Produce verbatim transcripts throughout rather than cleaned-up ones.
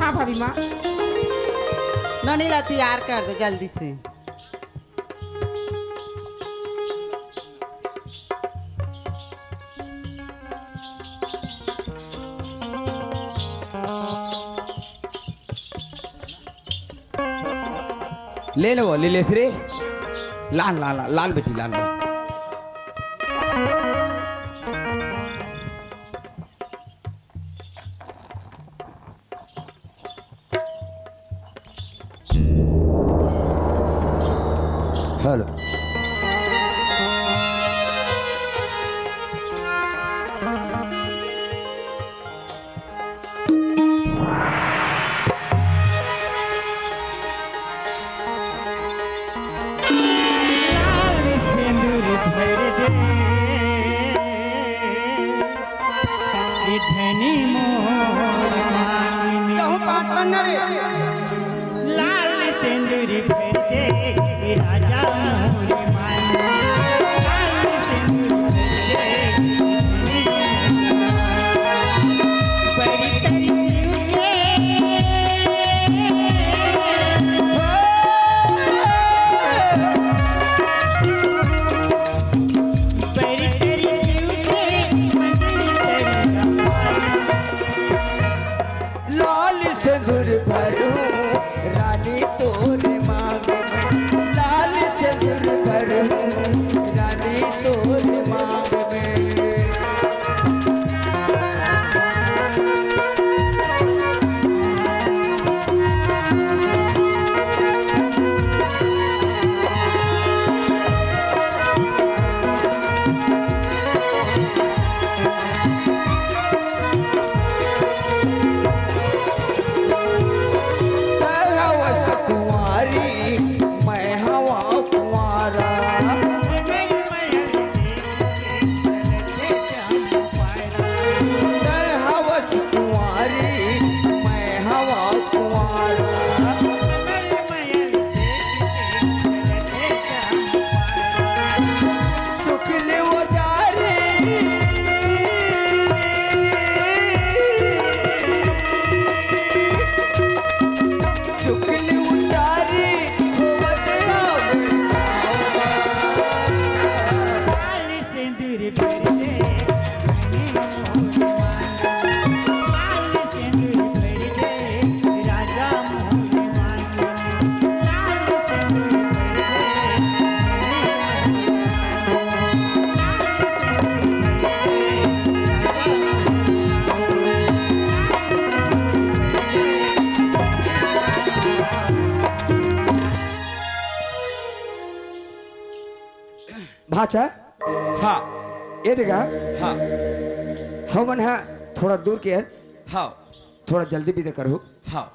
हाँ भाभी माँ। नोनी ला तैयार कर दे जल्दी से। ले लो, ले ले श्री। लान, लान, लान, लान बेटी, लान, लान। हेलो। लाल सिंदूर भर दे, ए धनी मोर मांग में। कहूँ पाटन न रे। लाल सिंदूर भर दे, ए राजा मोर मांग में। लाल सिंदूर भर दे, बड़ी तरी लाल सिंदूर भरूं रानी तोरे मांग में, लाल सिंदूर भरूं रानी तोरे मांग में। तै हवस कुंवारी, मैं हवा कुंवारा। तै हवस कुंवारी, मैं हवा कुंवारा। चुकले वो जा रे। चुकले वो जा रे, होवत आवे। लाल सिंदूर भर दे, लाल सिंदूर भर दे, राजा मोर मांग। भाचा, हाँ। ये देखा, हाँ। हमन हा थोड़ा दूर के हन। हाँ। थोड़ा जल्दी विदा करहू। हाँ।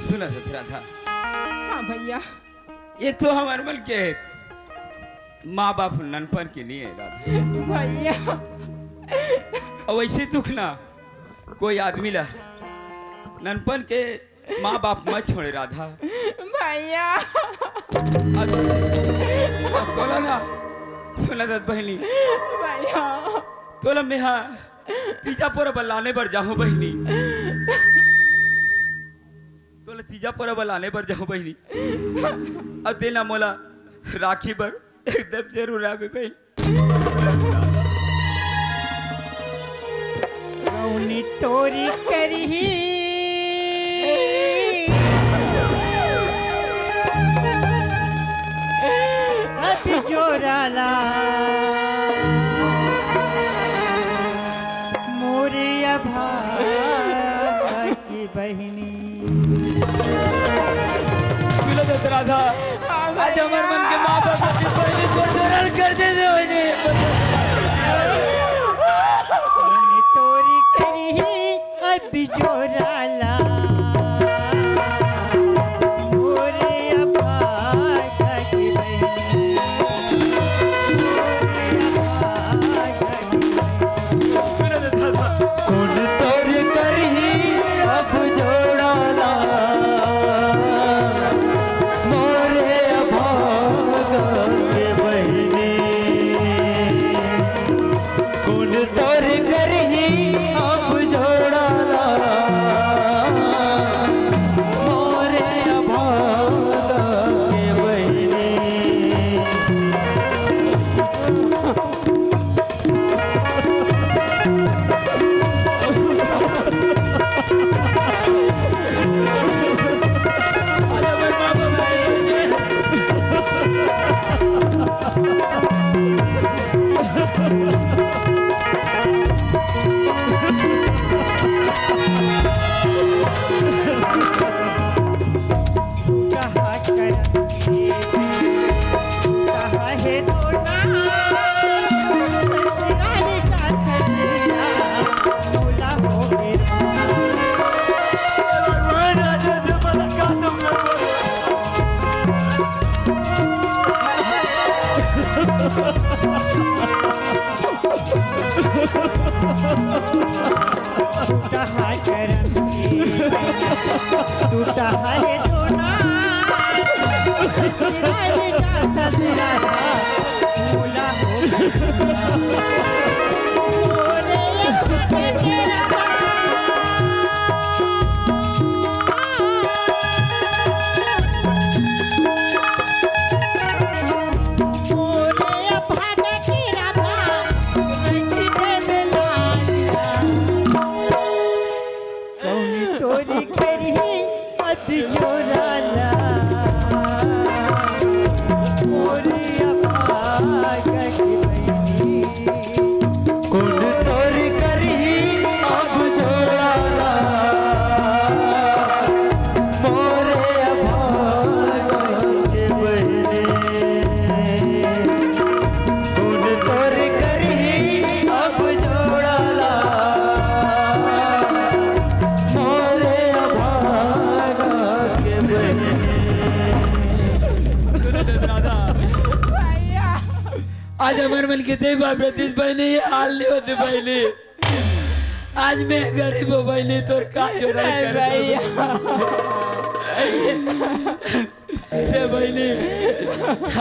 सुना ससुरा था। हाँ भैया। ये तो हमर मन के माँ बाप ननपन के नहीं है राधा। भैया। अउ वैसे दुख ना कोई आदमी ला ननपन के माँ बाप मत छोड़े राधा। भैया। अब, अब तोला ना, सुना दत बहिनी। भैया। तोला मेहा तीजा पोरा बर लाने बर जाहूं बहिनी। तोला तीजा पोरा बर लाने बर जाहूं बहिनी। अब तेना मोला राखी बर एकदम जरूर आबे बहिनी। कौन तोरी करही अभी जोराला मोरे अभागा की बहिनी। सुनो तो राधा, आज हमर मन के माँ बाप के पहले को जोरल कर दे दे होने। तोरी करी अब जोराला मोरे अभागा की बहिनी। सुनो तो राधा। कौन तोर करही अब जोड़ाला, मोरे अभागा टूटा है करम के, टूटा है जोड़ा, मेरा बेटा ससुरा था, भूला हो गया। कौन तोरी करी अति जोराला, मोरी अभागा के बहिनी। कौन तोरी करी अब जोराला, मोरे अभागा के बहिनी। कौन तोरी करी अब जोराला, मोरे अभागा के बहिनी। सुनो तो दादा, आज हमर मन के देख बाप रतीश बहिनी, ये हाल नहीं होते बहिनी। आज मैं गरीब हो बहिनी, तोर का जोड़ा नहीं करे भैया। से बहिनी,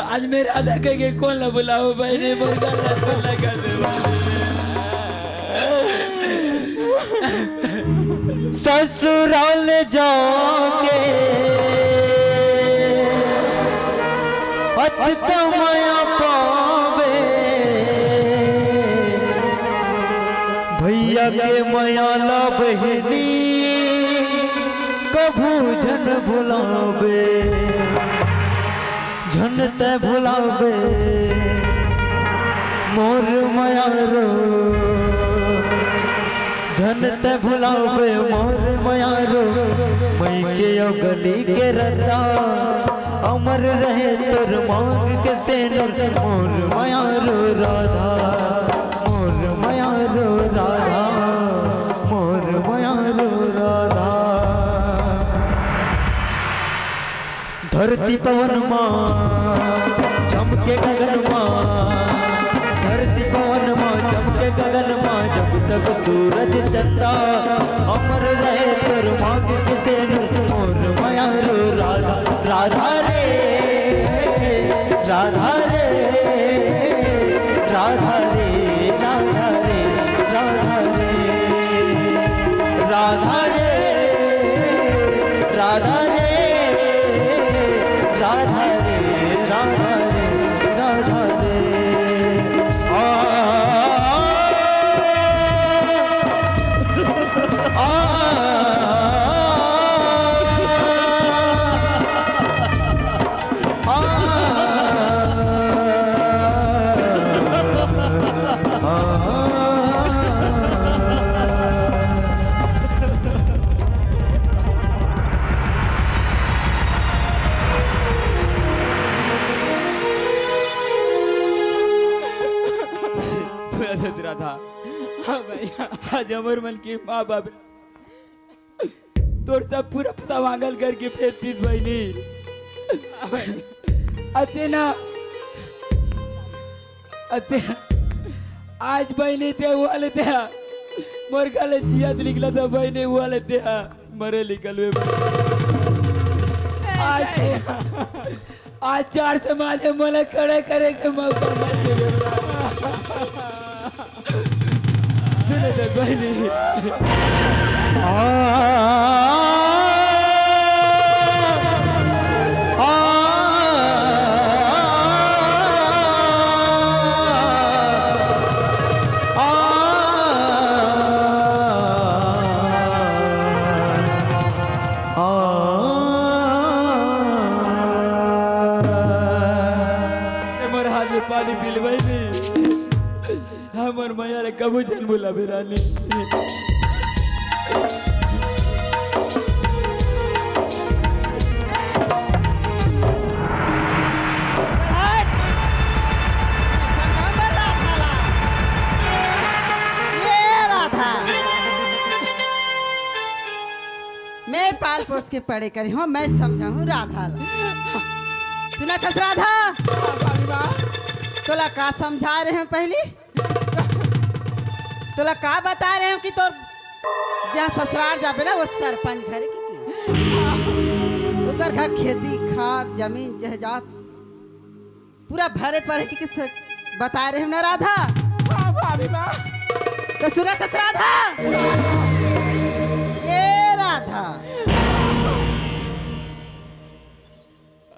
आज मैं राधा कह के कौन ला बुलाओ बहिनी, मोर गला तो लगा दे। ससुराल जाके अत कमाया पावे, भैया के मया ला बहिनी कभू झन भुलावे, झन तै भुलावे मोर मयारो, झन तै भुलावे मोर मयारो। मई के ओ गली के रद्दा, अमर रहे तोर मांग के सेनुर मोर मयारो राधा, मोर मयारो राधा, मोर मयारो राधा। धरती पवन मा चमके गगन मा, धरती पवन मा चमके गगन मा, जब तक सूरज चंदा अमर रहे तोर मांग के सेनुर मोर मयारो राधा, राधा रे, राधा रे, राधा रे, राधा रे, राधा रे। राधा रे, राधा रे, राधा रे, राधा रे, राधा रे। आ, आ, आ, सुना ससुरा था। हाँ भैया। आज हमर मन के माँ बाप तोर सब पूरा सवांगल करके भेज दीस बहिनी। अते ना, अते आज बहिनी ते हुआ लेते हा, मोर गले जियत निकला था बहिनी हुआ लेते हा, मरे निकलवे। आज आज चार समाज में मोला खड़ा करे के मौका मत देवे। सुने दे बहिनी। आ, आ, आ, आ। ए मोर हाथ में पानी पिलवई नहीं। हमर मया ले कभू झन भुलाबे रानी। ये राधा। मैं पाल पोस के पड़े करी हूँ, मैं समझाहूँ राधा ला। सुनत हस राधा? तोला का समझा रहे हंव पहली? तोला का बता रहे हंव कि तोर जहां ससुराल जाबे ना, वो सरपंच घर के, के? ओकर घर खेती खार, जमीन जायदाद पूरा भरे पड़े हे कि, किस बता रहे हंव ना राधा? हां भाभी मां। त सुनत हस राधा? ए राधा,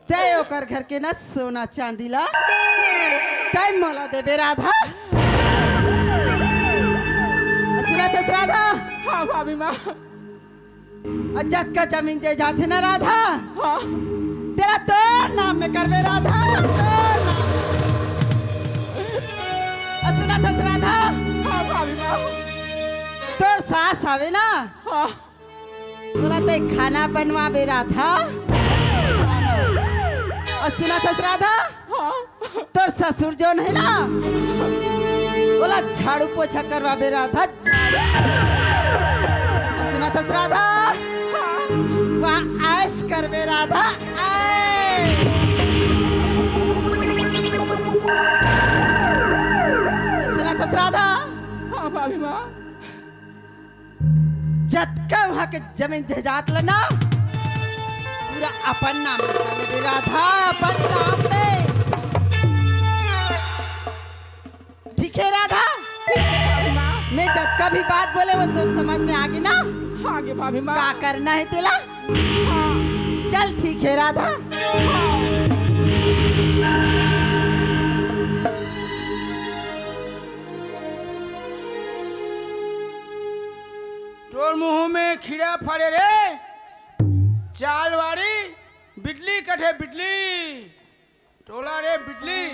तैं ओकर घर के ना सोना चांदी ला तैं मोला देबे राधा। सुनत हस राधा? हां भाभी मां। अउ जतका जमीन जायदाद हे ना राधा, हां। तेला तोर नाम में करबे राधा, तोर नाम। अउ सुनत हस राधा? हां भाभी मां। तोर सास हवे ना, हां। तोला तैं खाना बनवाबे राधा। अउ सुनत हस राधा? हां। तोर ससुर जोन हे ना, ओला झाड़ू पोछा करवाबे राधा। अउ सुनत हस राधा? हां। वहां ऐश करबे राधा, ऐश। सुनत हस राधा? हां भाभी मां। जतका वहां के जमीन जायदाद ला ना, पूरा अपन नाम में कर लेबे राधा, अपन नाम में। ठीक हे राधा? ठीक हे भाभी मां। मैं जतका भी बात बोले, वो तोर समझ में आगे ना? आगे भाभी मां। का करना हे तेला? हां। चल ठीक हे राधा। हां। तोर मुंह में खीरा फरे रे, चाल वाली बिटली कथे बिटली। तोला रे बिटली,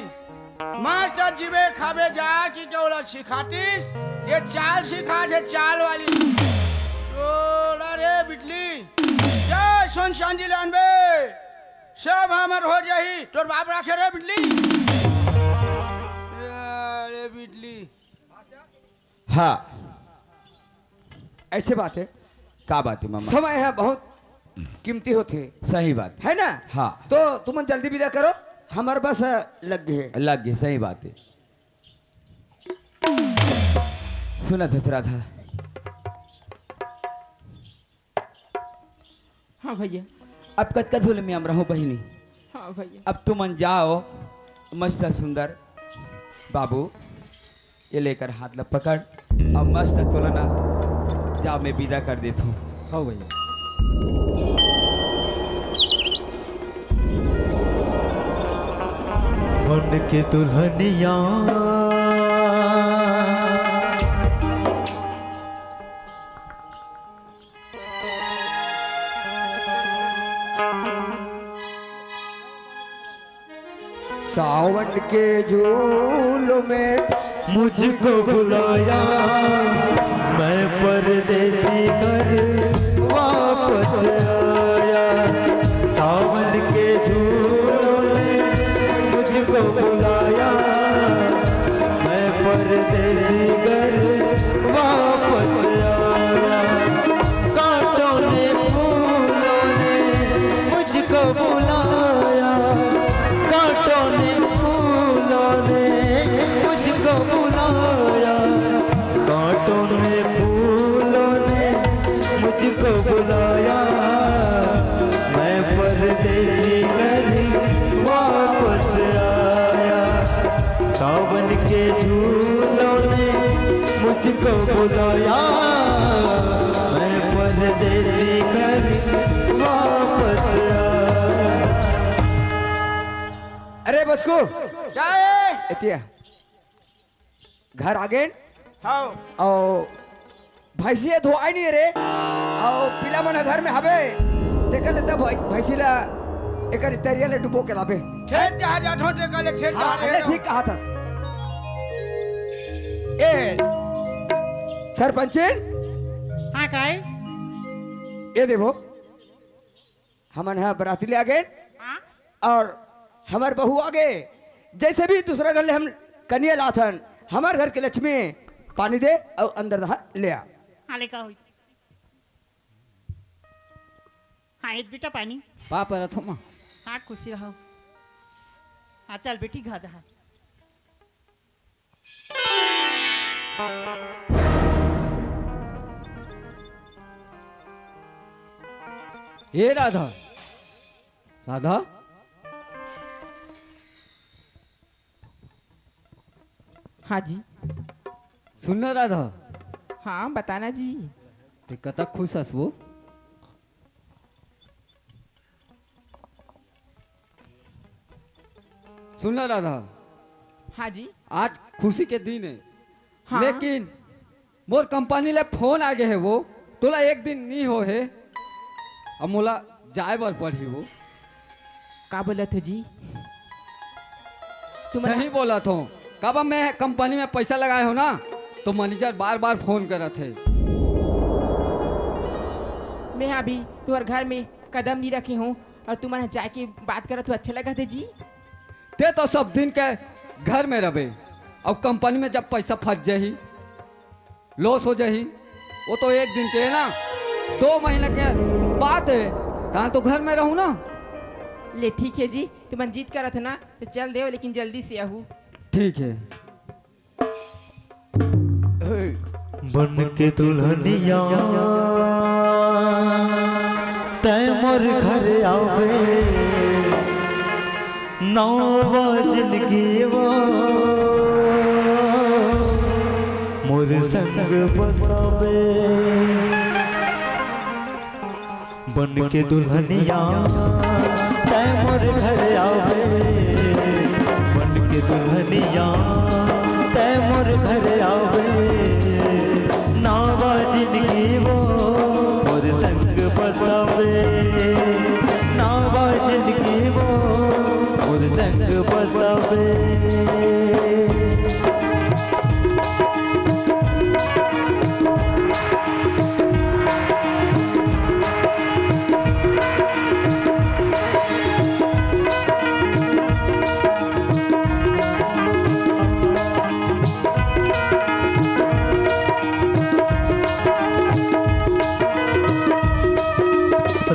मस्त जीबे खाबे जा कि के ओला सिखातिस, ये चाल सिखाथे चाल वाली। तोला रे बिटली, जा सोन चांदी लानबे, सब हमर हो जाही। तोर बाप राखे रे बिटली। अरे बिटली। हां, ऐसे बात हे। का बात हे मामा? समय ह बहुत कीमती होथे। सही बात। हे ना? हां। तो तुमन जल्दी विदा करो, हमर बस लग गे हे। लग गे, सही बात हे। सुनत हस राधा? हां भैया। अब कतका धुल में हम रहूं बहिनी। हां भैया। अब तुमन जाओ, मस्त सुंदर बाबू, ये ले एकर हाथ ला पकड़, अब मस्त तोला ना जा, मैं विदा कर देथंव। हां भैया। बन के दुल्हनिया सावन के झूलों में मुझको बुलाया, मैं परदेसी घर वापस आया। सावन के झूलों ने मुझको बुलाया, मैं परदेसी घर वापस आया। कांटों ने फूलों ने मुझको बुलाया, कांटों ने फूलों ने मुझको बुलाया, कांटों ने फूलों ने मुझको बुलाया, मैं परदेसी घर वापस आया। सावन के झूलों ने मुझको बुलाया, मैं परदेसी घर वापस आया। अरे बचकू, का हे? एतिया। घर आ गेन। हां। अउ भैंसिया धोआई नहीं रे। अउ पिला मन घर में हवे। तेकर ले तब भै-, भैंसी ला एकर तरिया ले डुबो के लाबे। ठेठ कहा जात हो, तेकर ले ठेठ हां, कहा ले रे। ठीक कहा थस। ए, सरपंचिन? हां, काय? ए देवो, हमन ह बराती ले आ गेन। हां। अउ हमर बहू आ गे। जइसे भी दूसरा घर ले हम कनिया लाथन, हमर घर के लक्ष्मी पानी दे अउ अंदर दहा ले आ। हां, ले का होई? हां, ए बेटा पानी। पाँव परत हों मां। हां, खुशी रहो। हां, चल बेटी, घा दहा। ए राधा, राधा, हाँ जी। सुन ना राधा। हाँ, बताना जी। ते कतक खुश हस वो? सुन ना राधा। हाँ जी। आज खुशी के दिन है। हाँ। लेकिन मोर कंपनी ले फोन आ गए है वो, तोला एक दिन नी हो है, अब मोला जाए बर पड़ही वो। का बोलत हो जी? तुमन सही बोलत हो। काबर मैं कंपनी में पैसा लगाए हो ना, तो मैनेजर बार बार फोन करत है। मैं अभी तुम्हारे घर में कदम नहीं रखे हूँ और तुमन जाके बात करत हो, अच्छा लगत है जी। ते तो सब दिन के घर में रहे, अब कंपनी में जब पैसा फंस जाही, लॉस हो जाही, वो तो एक दिन के है ना, दो महीना के बात है, तहाँ तो घर में रहूँ ना। ले ठीक है जी, तुमन जिद करत हो ना, तो चल देव, लेकिन जल्दी से आहू। ठीक है। बन के दुल्हनिया तै मोर घर आवे, नवा जिंदगी वो मोर संग बसावे। बन के दुल्हनिया तै मोर घर आवे, बन के दुल्हनिया तै मोर घर आवे, नवा जिंदगी वो मोर संग बसावे, नवा जिंदगी वो मोर संग बसावे।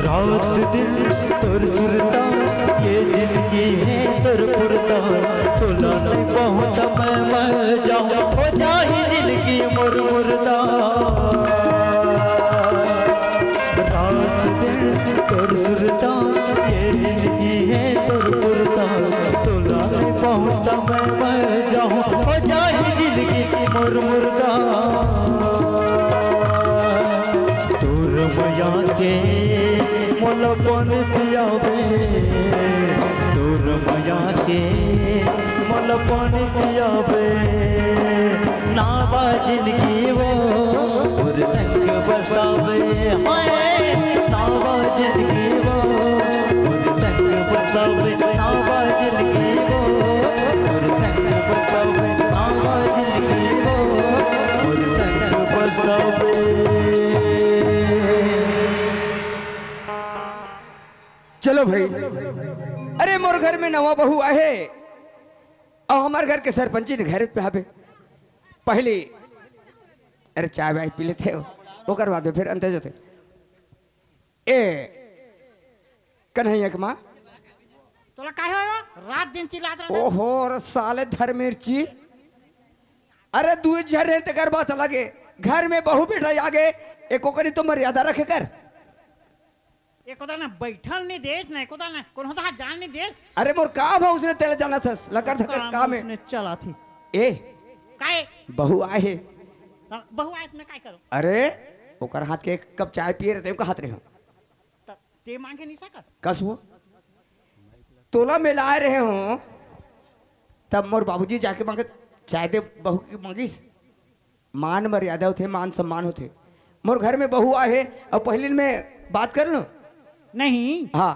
रात दिन तोर सुरता, ये जिंदगी है तोर पुरता, तोला नहीं पाहूं त मैं मर जाहूं, हो जाही जिंदगी मोर मुरदा। रात दिन तोर सुरता, ये जिंदगी है तोर पुरता, तोला नहीं पाहूं त मैं मर जाहूं, हो जाही जिंदगी मोर मुरदा। तोर मया के मोला पानी पियावे, तोर मया के मोला पानी पियावे, नवा जिंदगी वो मोर संग बसावे। हाय, नवा जिंदगी वो मोर संग बसावे, नवा जिंदगी वो मोर संग बसावे, नवा जिंदगी वो मोर संग बसावे। चलो भाई, अरे मोर घर में नवा बहू आहे, अउ हमर घर के सरपंची ने घर पे आबे। पहली, अरे चाय वाय पी लेथे, ओकर बाद में फिर अंदर जाथे। ए कन्हैया के माँ, तोला काय होय बा? रात दिन चिल्लात रहत। ओहो, अरे साले धर्मेरची, अरे दू झन रहे तेकर बात अलग है, घर में बहू बेटा आ गे, एको कनी तो मर्यादा रखे कर। एको दाना बैठल नहीं देस, ना एको दाना कोनो दाना जान नहीं देस। अरे मोर काम है, उसने तेला जाना थस, लकर धकर काम काम है। उसने चला थी। ए, काय? बहू आए हे। त बहू आए त मैं काय करूं? अरे, ओकर हाथ के एक कप चाय पिए रहते, ओकर हाथ रहे हो। त ते मांगे नहीं सकत? कस वो? तोला मिलाए रहे हो, तब मोर बाबूजी जाके मांगे, चाय दे बहू की मांगिस। मान मर्यादा होथे, मान सम्मान होथे। मोर घर में बहू आहे, अउ पहली में बात कर लो। नहीं। हाँ।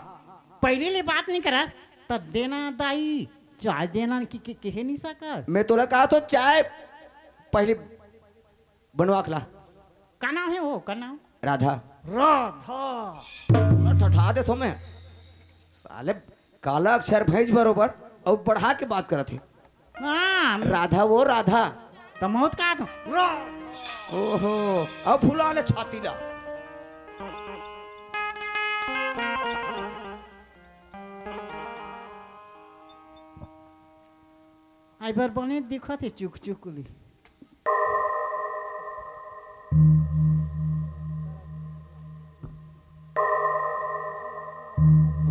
पहली ले बात नहीं करा, त देना दाई, चाय देना कि, कि, किहे नहीं सकस। मैं तोला कहा तो चाय पहली बनवा के ला। का नाम है वो? का नाम? राधा। राधा। ठठा देथो मैं। साले काला अक्षर भैंस बरोबर, अउ बढ़ा के बात करत हे। हाँ। राधा वो राधा। त मौत का तो। रा- ओहो, अब फुला ले छाती ला। आई बर बने दिखत हे चुक चुक ली।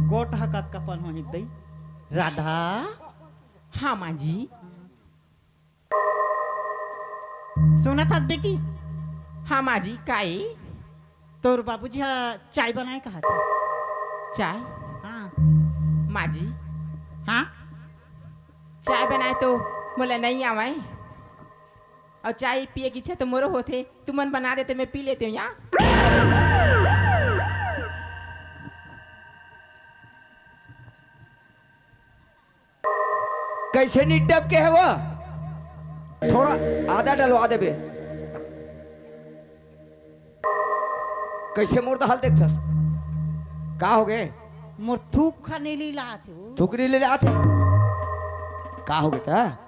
गोठ ह कतका पन होही दई? राधा। हाँ, माँ जी। सुनत हस बेटी? हाँ, माँ जी, काई? तोर बाबूजी ह चाय बनाए कहत हे। चाय? हाँ। माँ जी। हाँ? चाय बनाए तो मोला नइ आवय। अउ चाय पिए के इच्छा तो मोरो होथे। तुमन बना देते, मैं पी लेते हूँ यहाँ। कइसे निड्डब के हे वो? थोड़ा आदा डलवा देबे। कइसे मोर दहाल देखथस? का होगे? मोर थूक ह नइ लिलात हे वो। थूक नइ लिलात हे? का होगे त?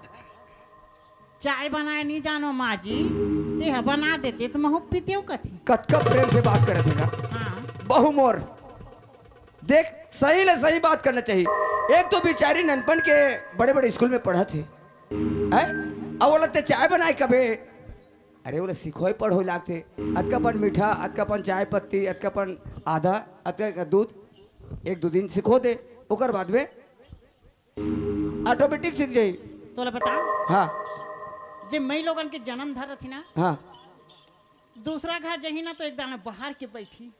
चाय बनाए नइ जानो माँ जी, तेह बना देते त महूँ पीतेंव कथी। कतका प्रेम से बात करत हे ना। हाँ। बहू मोर। देख, सही ले सही बात करना चाहिए। एक तो बिचारी ननपन के बड़े-बड़े स्कूल में पढ़त हे, हैं? अउ ओला ते चाय बनाए कबे? अरे, ओला सिखोय पढ़ोय लागथे। अतका पन मीठा, अतका पन चाय पत्ती, अतका पन आदा, अतका दूध, एक दू दिन सिखो दे, ओकर बाद में automatic सीख जाही। तोला बताओं? हाँ। जे मई लोगन के जनम धर रथी ना, हाँ। दूसरा घर जही ना तो एक दाना बाहर के बैठी।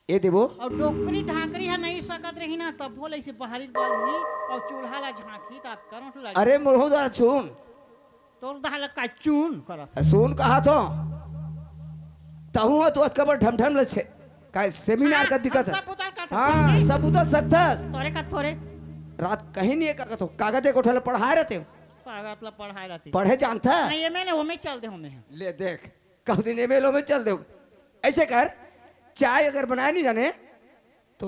ए देबो। अउ डोकरी ढाकरी ह नइ सकत रही ना, तभो ले अइसे बाहरी बलही अउ चूल्हा ला झांकही, तात करों लड़ी। अरे मोर दहाल सुन। तोर दहाल का चून करत हे। सुन कहा तो। तहूँ ह तो अतका बड़ ढमढम ले छे। काय सेमिनार हाँ, का दिक्कत हे? सब बुतल का हाँ, सब बुतल सकथस। तोरे का थोरे। रात कहीं नहीं कर तो कागज एक उठा ले पढ़ाए रहते। कागज ला पढ़ाए रहते। पढ़े जानता? नहीं, ये मैंने वो में चल दे हमें। ले देख, कहूँ दिन एम एल ओ में चल देव। अइसे कर, चाय अगर बनाए नइ जाने, तो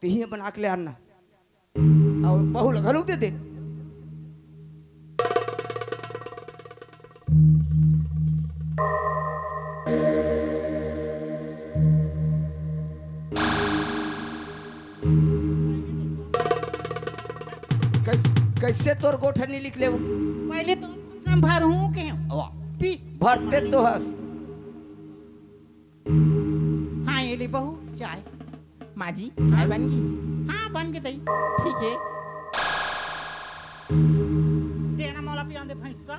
तिही बना के ले आना। अउ बहू ला घलो दे दे। कइस-, कइसे तोर गोठ नइ निकले वो? पहले तो नाम भरहूँ के हूँ। वाह। पी। भरते तो हस। हाँ, ये ले बहू, चाय। माँ जी, चाय बन गई? हाँ, बन गई दई। ठीक है। देना मोला पिया दे भैंसा।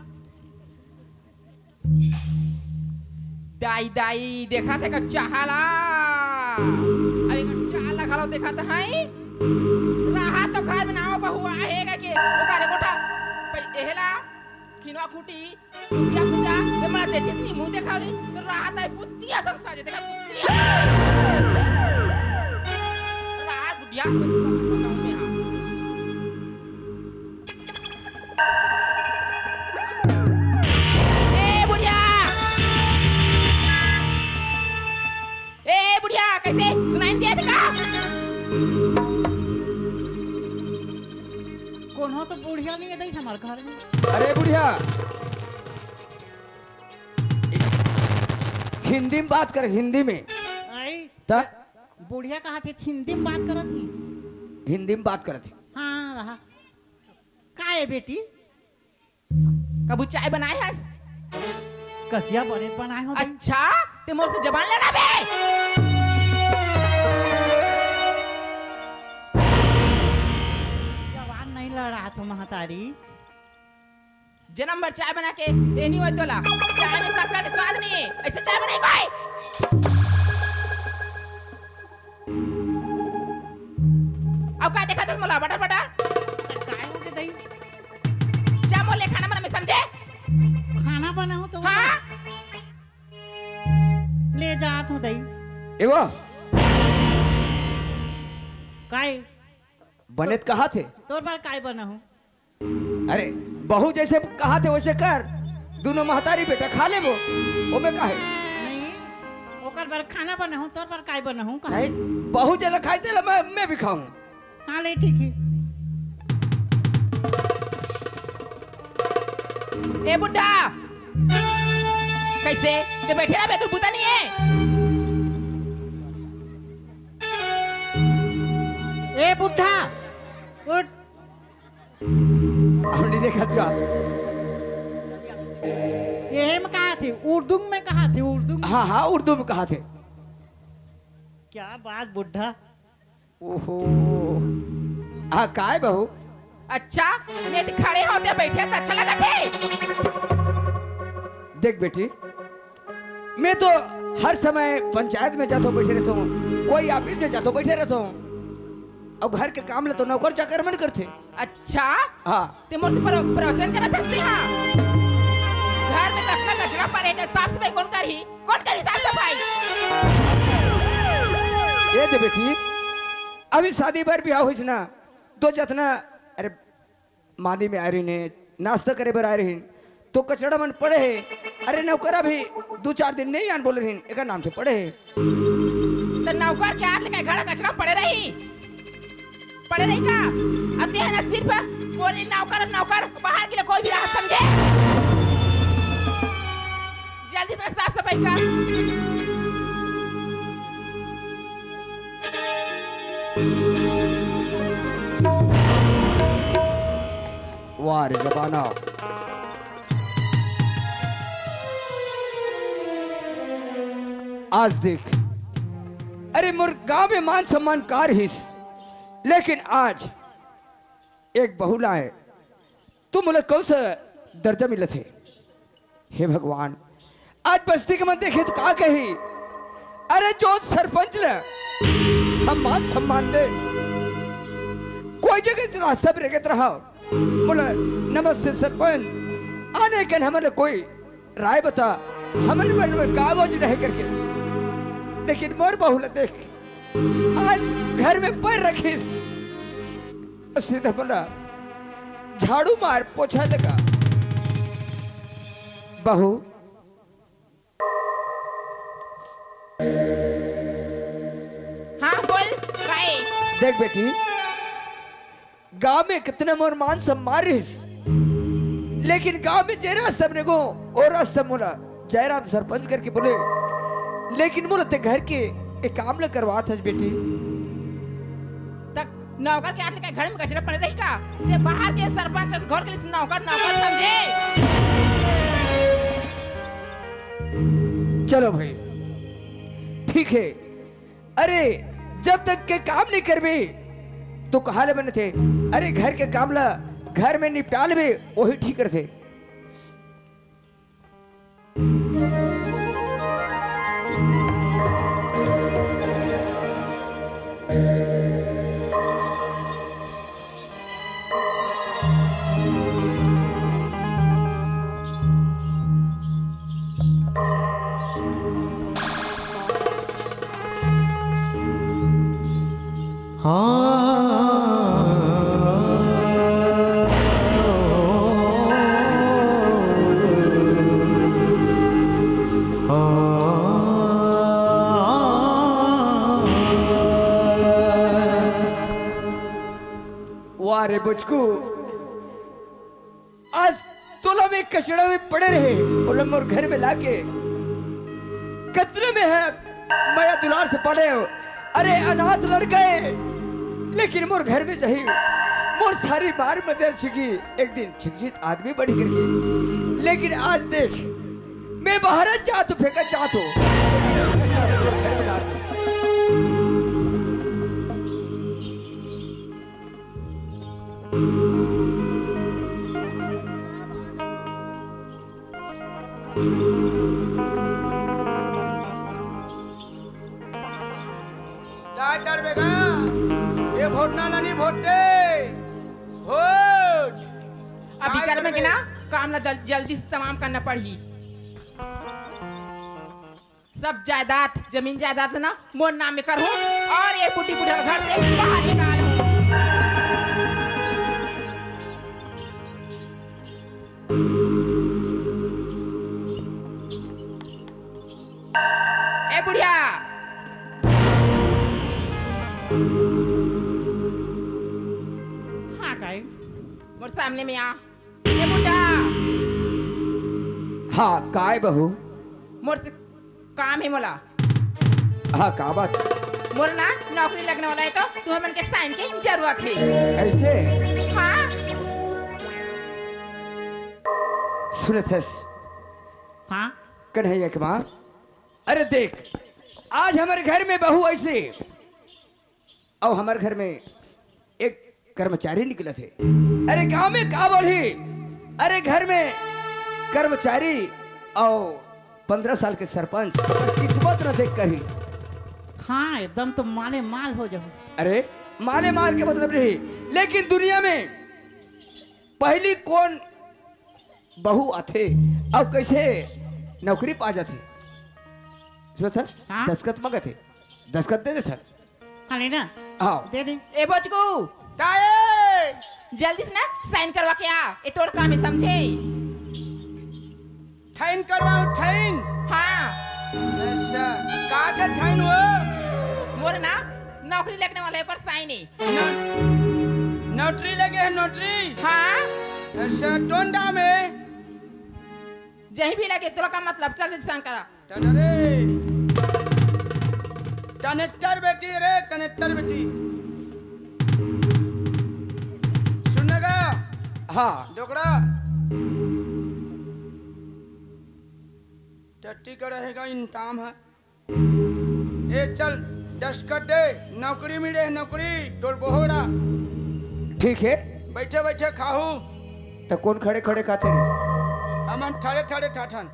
दाई, दाई, देखा थे का चाह ला? अब एक चाह ला खा लो, देखा थे, हैं? रहा तो घर में ना हो, बहुआ है का के? ओकरे गोठा, पै-, एहला, खिनवा खूटी, कुटिया कुटिया, ए, मला देखे नी मुंह देखावली, तो राहत है बुद्धिया संसा जे, देखा बुद्धिया। राहत बुद्धिया। ए बुढ़िया! ए बुढ़िया, कइसे सुनाई नइ देत का? कोनो तो बुढ़िया नइ हे दई हमर घर में। अरे बुढ़िया, हिंदी में बात कर, हिंदी में। आई? त? बुढ़िया कहा थे हिंदी में बात करत ही। हिंदी में बात करत ही। हाँ, रहा। का हे बेटी? कभू चाय बनाए हस? कसिया बने बनाए हो दई। अच्छा, ते मोर से जबान लड़ाबे? जबान नइ लड़ात हों महतारी। जनम भर चाय बना के देनी होय तोला। चाय में शक्कर के स्वाद नइ हे। अइसे चाय बनाही कोई? अउ का देखत हस मोला बटर बटर? त काय होगे दई? जा मोर ले खाना बना, मैं समझे? खाना बनाहूँ तो हाँ? ले जात हों दई। ए वो? काय? बने त कहा थे। तोर बर काय बनाहूँ? अरे, बहू जइसे कहा थे वइसे कर, दूनों महतारी बेटा खा लेबो, ओमे का हे? नहीं, ओकर बर खाना बनाहूँ, तोर बर काय बनाहूँ, कहा? नहीं, बहू जेला खाही तेला मैं, मैं भी खाहूँ। हाँ, ले, ठीक हे। ए बुढ़ा, कइसे? ते बइठे रहिबे, तोर बूता नइ हे? ए बुढ़ा, उठ। अब नइ देखत का? एम कहा थे, उर्दू में कहा थे, उर्दू में। हाँ, हाँ, उर्दू में कहा थे। क्या बात बुढ़ा। ओहो। हाँ, काय बहू? अच्छा, मैं तो खड़े होते बैठे तो अच्छा लगत हे। देख बेटी, मैं तो हर समय पंचायत में जातो बैठे रहता हूँ, कोई ऑफिस में जातो बैठे रहता हूँ, अउ घर के काम ले तो नौकर चाकर मन करथे। अच्छा? हाँ। ते मोर से प्र-, प्रवचन करत हस तेहा? घर में कतना कचरा परे हे, साफ सफाई कोन करही? कोन करही साफ सफाई? ए दे बेटी, अभी शादी बर बिहाव होइस ना, तो जतना, अरे, मांदी में आय रहिन हे, नाश्ता करे बर आय रहिन, तो कचरा मन पड़े हे। अरे, नौकर अभी दू चार दिन नहीं आन बोले रहिन, एकर नाम से पड़े हे। तो नौकर के हाथ ले के घर कचरा पड़े रही? पड़े रही का? अब तेहा ना सिर्फ बोली नौकर, नौकर, बाहर के लिए कोई भी राहत समझे? जल्दी से साफ सफाई कर। वाह रे जमाना। आज देख, अरे मोर गांव में मान सम्मान का रहिस, लेकिन आज एक बहू लाए, तू मोला कौन सा दर्जा मिलत हे? हे भगवान, आज बस्ती के मन देखे तो का कही? अरे जो सरपंच ले हम मान सम्मान दे, कोई जगह रास्ता पर रेगत रहा, बोला, "नमस्ते सरपंच, आने कन हमन कोई राय बता, हमन मन में कागज नहीं करके।" लेकिन मोर बहू ला देख, आज घर में पैर रखिस, सीधा बोला, "झाड़ू मार, पोछा लगा।" बहू। हाँ, बोल, भाई। देख बेटी, गांव में कितना मोर मान सम्मान रहिस, लेकिन गांव में जे रास्ता में गो, ओ रास्ता मोला जयराम सरपंच करके बोले, लेकिन मोला ते घर के एक काम ल करवात हस बेटी। तक नौकर के हाथ ले के घर में कचरा पड़े रही का? ते बाहर के सरपंच हस, घर के लिए नौकर, नौकर समझे? चलो भाई, ठीक है। अरे, जब तक के काम नहीं करबे, तो कहा ले बनथे? अरे, घर के काम ला घर में निपटा लेबे, वही ठीक रहथे। वाह रे बुचकू, आज तोला में कचरा में पड़े रहे, ओला मोर घर में लाके कतरे में है मया दुलार से पड़े हो। अरे अनाथ लड़का है, लेकिन मोर घर में जही मोर सारी मार मदर छिकी, एक दिन शिक्षित आदमी बनी करके। लेकिन आज देख, मैं बाहर जात हूँ, फेंका जात हूँ। काय करबे गा? ये भोटना ननी भोटे। भोट। अभी काय कर में करबे? ना काम ला जल-, जल्दी से तमाम करना पड़ही। सब जायदाद, जमीन जायदाद ना मोर नाम में करहूँ और ये बुढ़ी बुढ़ा घर से बाहर निकाल। ए बुढ़िया। हाँ, काय? मोर सामने में आ। ए बुढ़ा। हाँ, काय बहू? मोर से काम हे मोला। हाँ, का बात? मोर ना नौकरी लगने वाला हे, तो तुमन के साइन के जरूरत हे। ऐसे? हाँ। सुनत हस? हाँ। कन्हैया के माँ, अरे देख, आज हमर घर में बहू ऐसे अउ हमर घर में एक कर्मचारी निकलत हे। अरे गांव में का बोलही, अरे घर में कर्मचारी अउ पन्द्रह साल के सरपंच, किस्मत न देख कही। हाँ, एकदम तो माले माल हो जाहू। अरे माले माल के मतलब नहीं, लेकिन दुनिया में पहली कोन बहू आथे अउ कइसे नौकरी पा जाथे? सुनत हस? हाँ? दस्खत मांगत हे, दस्खत दे देथन। हाँ, ले ना। आओ। दे दे। ए बोचकू, ताए! जल्दी से ना साइन करवा के आ, ए तोर काम हे, समझे? थाइन करवाओ, थाइन। हाँ। अच्छा, का के थाइन हो? मोर ना नौकरी लगने वाला हे, ओकर साइन हे। न-, नोटरी लगे हे, नोटरी? हाँ। अच्छा, टोंडा में? जहीं भी लगे, तोला का मतलब, चल जल्दी साइन करा। टडरे। टनेक्टर बेटी रे, टनेक्टर बेटी। सुन गा? हाँ। डोकरा। टट्टी करे हे का इंताम हे। ए चल, दस्खत दे, नौकरी मिले हे, नौकरी, तोर बोहरा। ठीक हे। बइठे बइठे खाहू। त कोन खड़े खड़े खाथे रे? हमन ठड़े ठड़े ठाठन।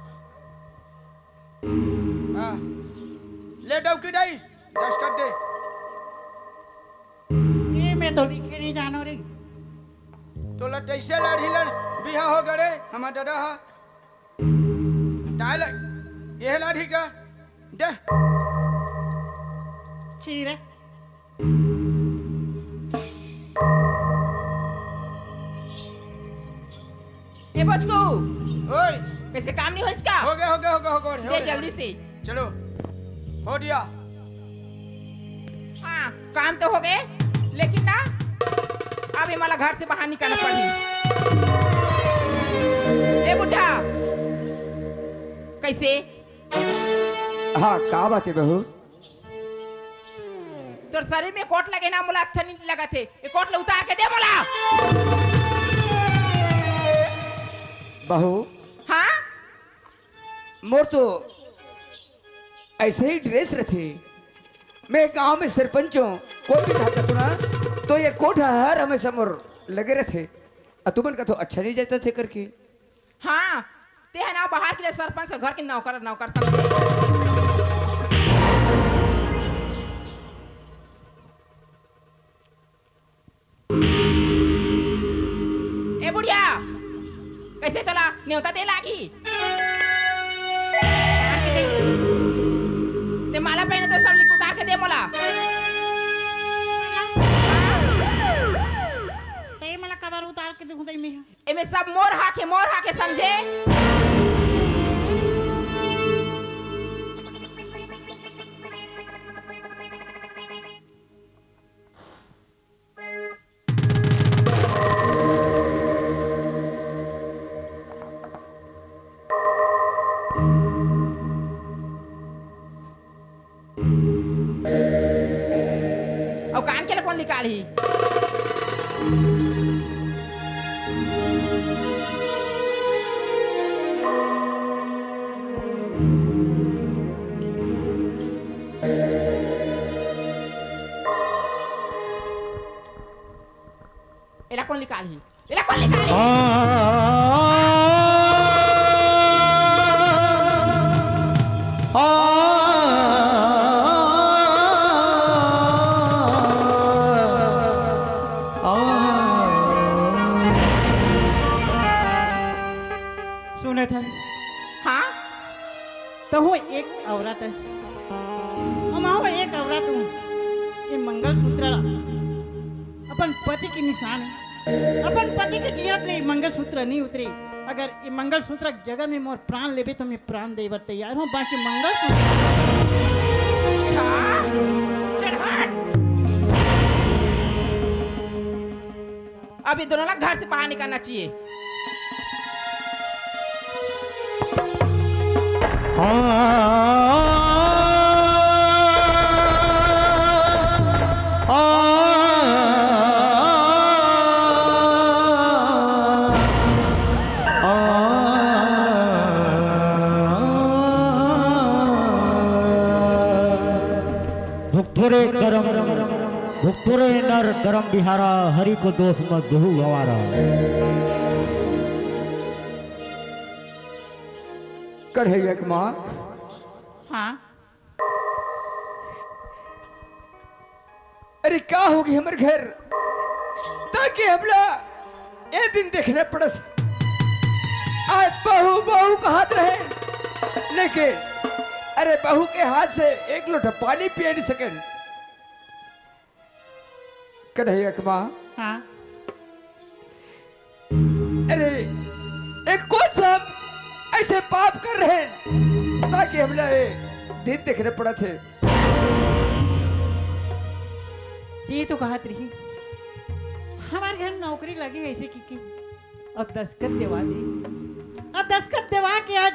हाँ। ले डौकी दाई, दस्खत दे। ए, मैं तो लिखे नहीं जानो रे। तोला तइसे लाठी लड़ बिहा हो गड़े, हमर ददा हा। ताय लड़, ये लाठी का, दे। छी रे। ए बचकू, ओए। कइसे काम नहीं होइस का? हो गया, हो गया, हो गया, हो गया, हो दे गया। जल्दी से। चलो, हो दिया। हाँ, काम तो हो गए, लेकिन ना, अब ये मला घर से बाहर निकलना पड़ी। ए बुढ़ा, कइसे? हाँ, का बात हे बहू? तोर शरीर में कोट लगे ना, मोला अच्छा नहीं लगत हे। ये कोट ला उतार के दे मोला। बहू। हाँ? मोर तो अइसे ही ड्रेस रथे। मैं गांव में सरपंच हूँ, कोई भी जाता तो ना, तो ये कोट हर हमेशा मोर लगे रथे। अउ तुमन का तो अच्छा नहीं जाता थे करके। हाँ, ते हे ना बाहर के लिए सरपंच, घर के नौकर, नौकर समझे। ए बुढ़िया, कइसे तोला नेवता दे लागी? ते माला पहने तो सब लिख उतार के दे मोला। ते मला कबर उतार के दूं दे में? एमे सब मोर हक हे, मोर हक हे, समझे? अउ कान के ले कोन निकालही? एला कोन निकालही? एला कोन निकालही? सुनत हस? हाँ? तहूँ एक औरत हस। अउ महूँ एक औरत हूँ। ये मंगलसूत्र ला अपन पति के निशान हे। अपन पति के जियत ले मंगलसूत्र नहीं उतरे। अगर ये मंगलसूत्र के जगह में मोर प्राण लेबे तो मैं प्राण दे बर तैयार हूँ, बाकी मंगलसूत्र। अच्छा, चल हट। अब ये दोनों ला घर से बाहर निकलना चाहिए। भुगतो रे करम, भुगतो। तोरे नर धरम बिहारा, हरि को दोष मत दुहु गंवारा। कन्हैया के माँ। हाँ। अरे का होगे हमर घर, ताकि हमला ए दिन देखना पड़त। आज बहू बहू कहत रहे, लेकिन अरे बहू के हाथ से एक लोटा पानी पिए नहीं सकेन। कन्हैया के माँ। हाँ। अरे, एक कौन सा हम ऐसे पाप कर रहे हैं, ताकि हमला ये दिन देखने पड़त हे। ये तो कहत रही, हमारे घर नौकरी लगी है ऐसे की, की। अब दस्तखत देवा दे, अब दस्तखत देवा के आज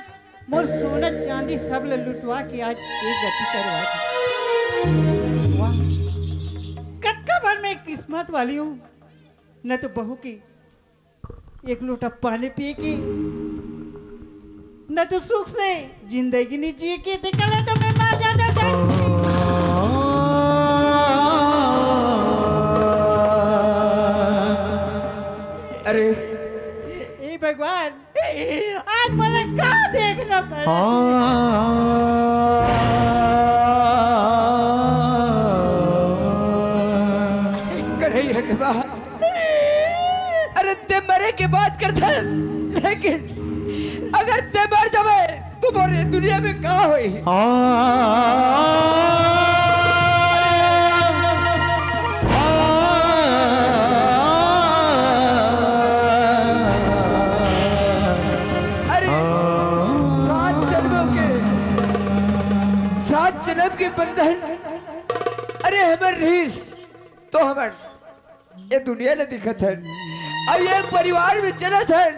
मोर सोना चांदी सब ल लुटवा के आज ये गति करवा दे। वाह, कतका बार मैं किस्मत वाली हूँ, न तो बहू की एक लोटा पानी पिए के, न तो सुख से जिंदगी नहीं जिए के, ते कले तो मैं मर जाता जान। अरे, ए भगवान, आज मोला का देखना पड़ा? कन्हैया के माँ, अरे ते मरे के बात करथस, लेकिन अगर ते मर जावे तो मोर ये दुनिया में का होई? अरे सात जन्मों के, सात जन्म के बंधन, अरे हमर रिहिस तो हमन ये दुनिया ल दिखत हन, अब ये परिवार में चलत हन।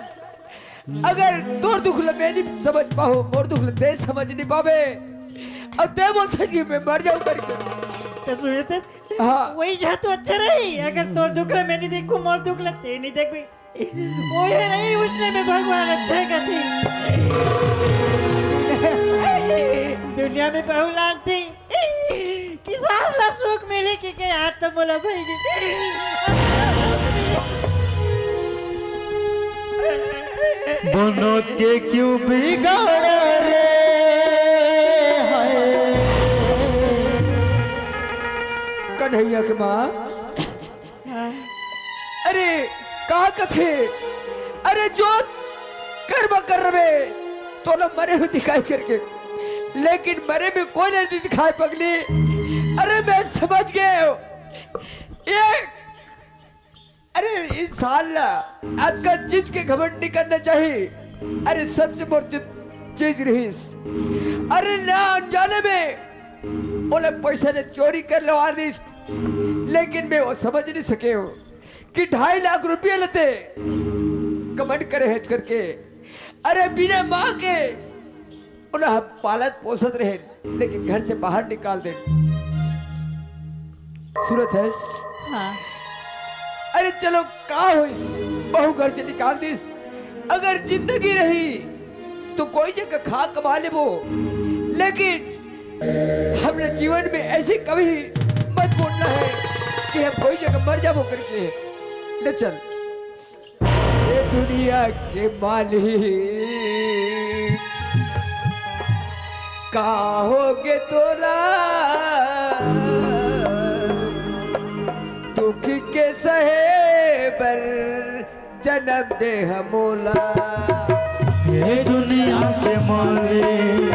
अगर तोर दुख ल मैं नहीं समझ पाहूं, मोर दुख ल ते समझ नहीं पावे, अब ते बोलथस कि मैं मर जाऊं करके। तो सुनते हाँ। वही जा तो अच्छा रही, अगर तोर दुख ल मैं नहीं देखूं, मोर दुख ल ते नहीं देखबे। ओहे नहीं, उसने में भगवान अच्छा करती। दुनिया में बहू लानती, किसान ला सुख मिले कि के हाथ तो मोला भाई के। बनोत के क्यों बिगाड़ा रे, हाय। कन्हैया के माँ। हाँ। अरे, का कथे? अरे, जो कर्म कर रहे, तोला मरे में दिखाई करके, लेकिन मरे में कोई नहीं दिखाई पगली। अरे, मैं समझ गए हूँ। ये, अरे, इंसान ला आजकल चीज के घमंड नहीं करना चाहिए। अरे, सबसे मोर चीज, चीज रहीस। अरे, ना अनजाने में ओला पैसा ने चोरी कर लेवा दिस, लेकिन मैं वो समझ नहीं सके हूँ कि ढाई लाख रुपया लेते कमंड करे हेच करके। अरे बिना माँ के उन्हें हम पालत पोसत रहे, लेकिन घर से बाहर निकाल दे। सूरत है। हाँ। अरे चलो, का होइस, बहू घर से निकाल दिस। अगर जिंदगी रही तो कोई जगह खा कमा लेबो, लेकिन हमने जीवन में ऐसे कभी मत बोलना है कि हम कोई जगह मर जाबो करके। ले चल। ये दुनिया के मालिक, का होगे तोला, दुख के सहे बर जन्म दे हमोला। ये दुनिया के मालिक,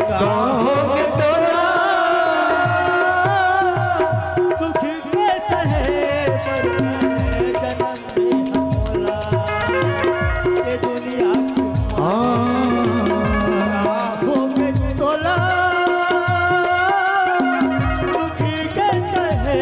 का होगे तोला, दुख के सहे बर जन्म दे हमोला। ये दुनिया के मालिक, का होगे तोला, दुख के सहे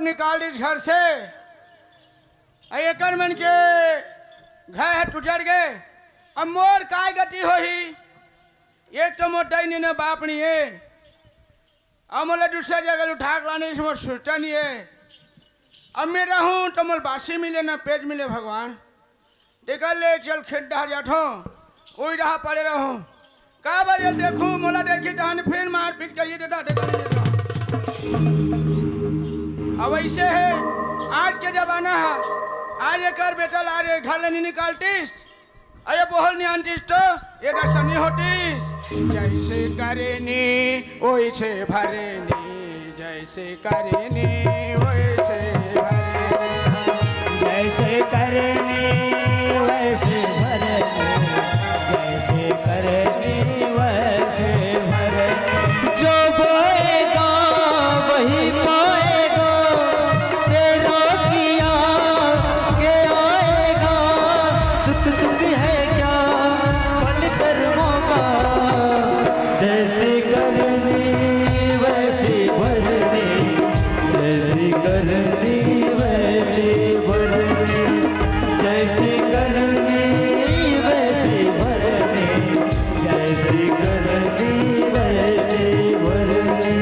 निकाल दिस घर से। अउ एकर मन के घर ह टुटट गे। अब मोर काय गति होही? एक तो मोर दाई नइ हे, बाप नइ हे, अउ मोला दूसरा जगह ले उठा के लाने से मोर सुरता नइ हे। अब मैं रहूं तो मोला बासी मिले न पेज मिले भगवान। तेकर ले चल खेत डहर जाथों, ओई डहर पड़े रहूं। काबर ये देखूं, मोला देखही तहाने फिर मारपीट करिही दादा, तेकर ले जाथों। अब अइसे हे, आज के जमाना हे, आज एकर बेटा ला रे घर ले नइ निकालतिस, अरे बोहल नइ आनतिस तो ये दसा नइ होतिस। जइसे करेनी, ओइसे भरेनी, जइसे करेनी, ओइसे भरेनी। जइसे करेनी, वइसे भरेनी, जइसे करेनी, वइसे भरेनी। जो बोएगा, वही पाएगा, तेरा किया के आएगा। सुख दुख है क्या फल कर्मों का, जैसी करनी वैसी भरनी, जैसी करनी वैसी भरनी, जैसी करनी वैसी भरनी, जैसी करनी वैसी भरनी।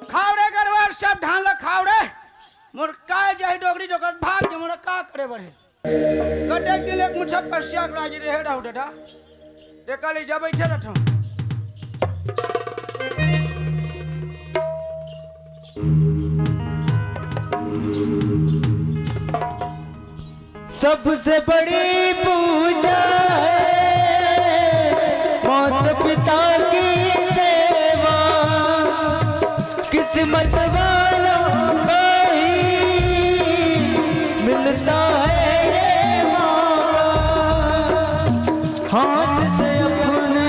खाव रे गड़वा, सब धान ला खाव रे। मोर काय जाही डोकरी डोकर भाग के, मोला का करे बर हे? कतेक दिन ले एक मुट्ठा पसिया के लागी रहे रहू दादा। एकर ले जा बइठे रथों। सबसे बड़ी पूजा है माता पिता की सेवा, किस्मत वालों को ही मिलता है ये मौका। हाथ से अपने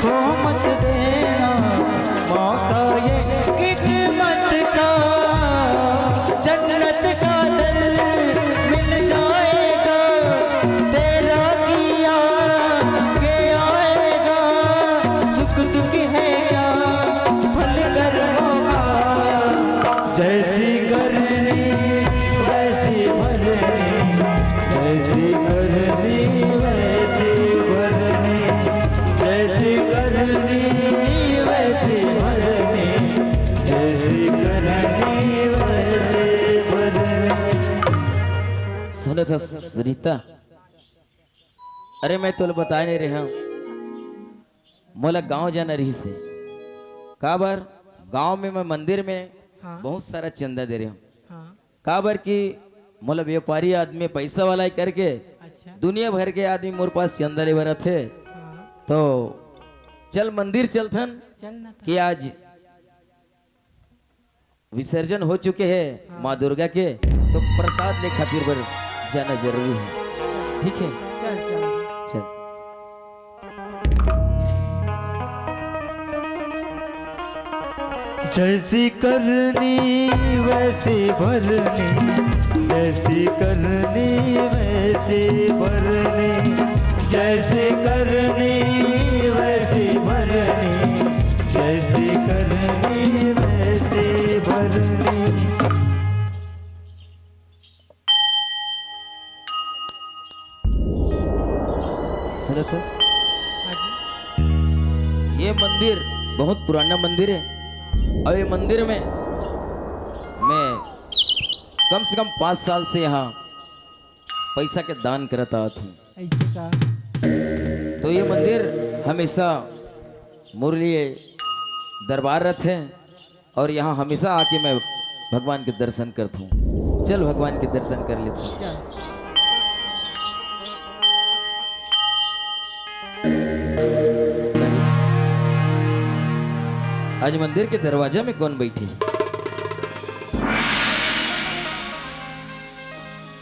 खो मत देना, मौका ये किस्मत का। जन्नत का दर मिल जाएगा, तेरा किया के आएगा। सुख दुख है क्या फल कर्मों का, जैसी करनी वैसी भरनी, जैसी करनी वैसी भरनी, जैसी करनी वैसी भरनी, जैसी करनी वैसी भरनी। सुनत हस सुनीता, अरे मैं तोला बताय नइ रहेंव, मोला गांव जाना रहिस हे। काबर? गांव में मैं मंदिर में हाँ। बहुत सारा चंदा दे रहेंव। हाँ। काबर कि मोला व्यापारी आदमी, पैसा वाला हे करके अच्छा। दुनिया भर के आदमी मोर पास चंदा ले बर आथे। हाँ। तो चल मंदिर चलथन चल ना था। कि आज विसर्जन हो चुके हे हाँ। माँ दुर्गा के, तो प्रसाद ले खातिर बर जाना जरूरी हे। ठीक हे? चल, चल। चल। जैसी करनी वैसी भरनी, जैसी करनी वैसी भरनी, जैसी करनी वैसी भरनी, जैसी करनी वैसी भरनी। सुनो तो, ये मंदिर बहुत पुराना मंदिर हे अउ ये मंदिर में मैं कम से कम पाँच साल से यहाँ पैसा के दान करत आवत हूँ। ऐसे का? तो ये मंदिर हमेशा मोर लिए दरबार रथे अउ यहाँ हमेशा आके मैं भगवान के दर्शन करत हूँ। चल भगवान के दर्शन कर लेथन। चल। आज मंदिर के दरवाजा में कोन बइठे?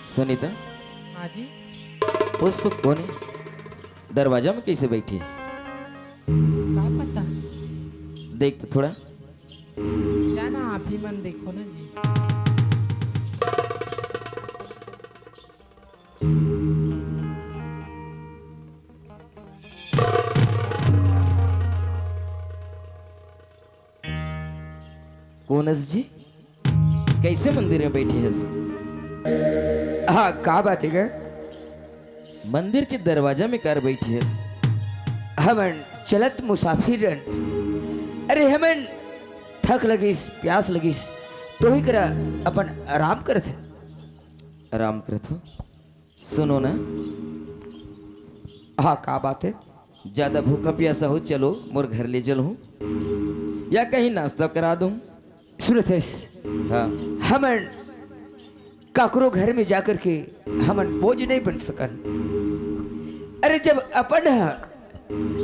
सुनीता, हाँ जी। पूछ तो कोन हे? दरवाजा में कइसे बइठे? का पता। देख तो थोड़ा। जाना, आप ही मन देखो ना जी। कोन हस जी? कइसे मंदिर में बइठे हस? हाँ, का बात हे गा? मंदिर के दरवाजा में काबर बइठे हस? हमन चलत मुसाफिर अन। अरे, हमन थक लगिस, प्यास लगिस, तोही करा अपन आराम करत हन। आराम करत हो? सुनो ना। हाँ, का बात हे? ज्यादा भूखा प्यासा हो, चलो, मोर घर ले चलहूँ, या कहीं नाश्ता करा दूँ। सुनत हस? हाँ। हमन काकरो घर में जाकर के हमन बोझ नहीं बन सकन। अरे, जब अपन ह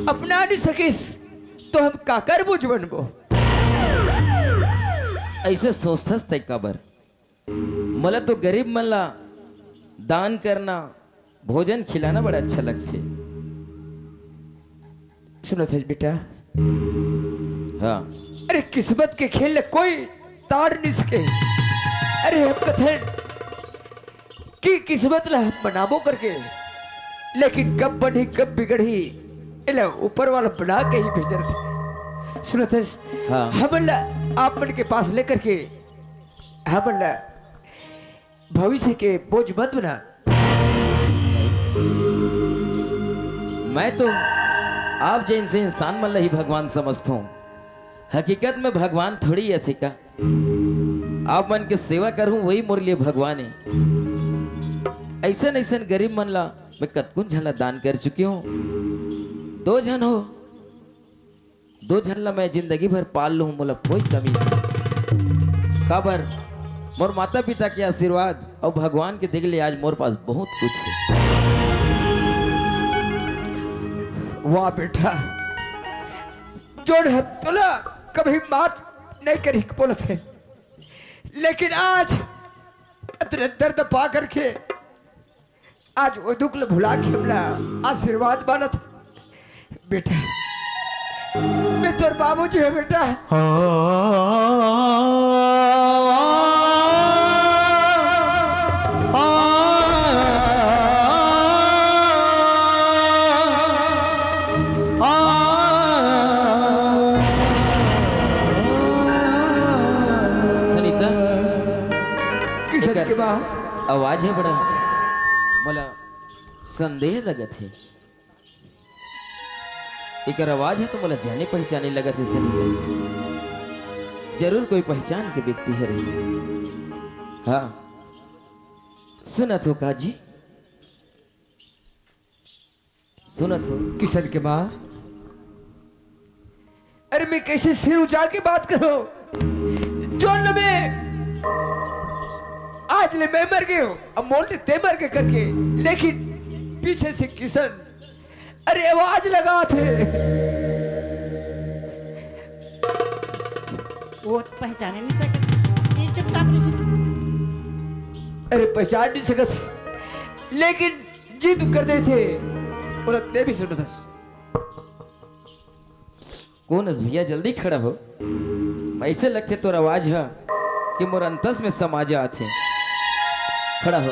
अपना नहीं सकिस, तो हम काकर बोझ बनबो? अइसे सोचथस तैं काबर? मोला तो गरीब मन ला दान करना, भोजन खिलाना बड़ा अच्छा लगथे। सुनत हस बेटा? हाँ। अरे, किस्मत के खेल ल कोई ताड़ नहीं सके। अरे, हम कथन कि किस्मत ला हम बनाबो करके, लेकिन कब बनही, कब बिगड़ही, एला ऊपर वाला बना के ही भेजत हे। सुनत हस? हाँ। हमन ला आप मन के पास लेकर के हमन ला भविष्य के बोझ मत बना। मैं तो आप जइसे इंसान मन ला ही भगवान समझथों। हकीकत में भगवान थोड़ी आथे का? आप मन के सेवा करहूं, वही मोर लिए भगवान हे। अइसन अइसन गरीब मन ला मैं कतकुन झन ला दान कर चुके हों। दो झन हो, दो झन ला मैं जिंदगी भर पाल लूं, मोला कोई कमी नहीं। काबर, मोर माता पिता के आशीर्वाद अउ भगवान के देख ले आज मोर पास बहुत कुछ हे। वाह बेटा, जोन हम तोला कभी माफ नहीं करी बोलत हे, लेकिन आज अतने दर्द पा करके आज वो दुख ल भुला के हमला आशीर्वाद मानत। बेटा, मैं तोर बाबूजी हूँ बेटा। सनीता, किशन एकर के माँ। आवाज हे बड़ा, मोला संदेह लगत हे। एकर आवाज हे तो मोला जाने पहचाने लगत हे सनीता। जरूर कोई पहचान के व्यक्ति हे रही। हाँ, सुनत हो का जी? सुनत हो? किशन के माँ, अरे मैं कइसे सिर उजाड़ के बात करों? जोन ल मैं आज ले मैं मर गे हों, अब मोर ले तैं मर गे करके, लेकिन पीछे से किशन, अरे आवाज लगाथे। वो तो पहचाने नहीं सकत। ये चुपचाप रही। अरे पहचान नहीं सकत, लेकिन जिद कर देथे, बोला तैं भी सुनत हस। कोन हस भैया, जल्दी खड़ा हो। अइसे लगथे तोर आवाज ह कि मोर अंतस में समा जात हे। खड़ा हो।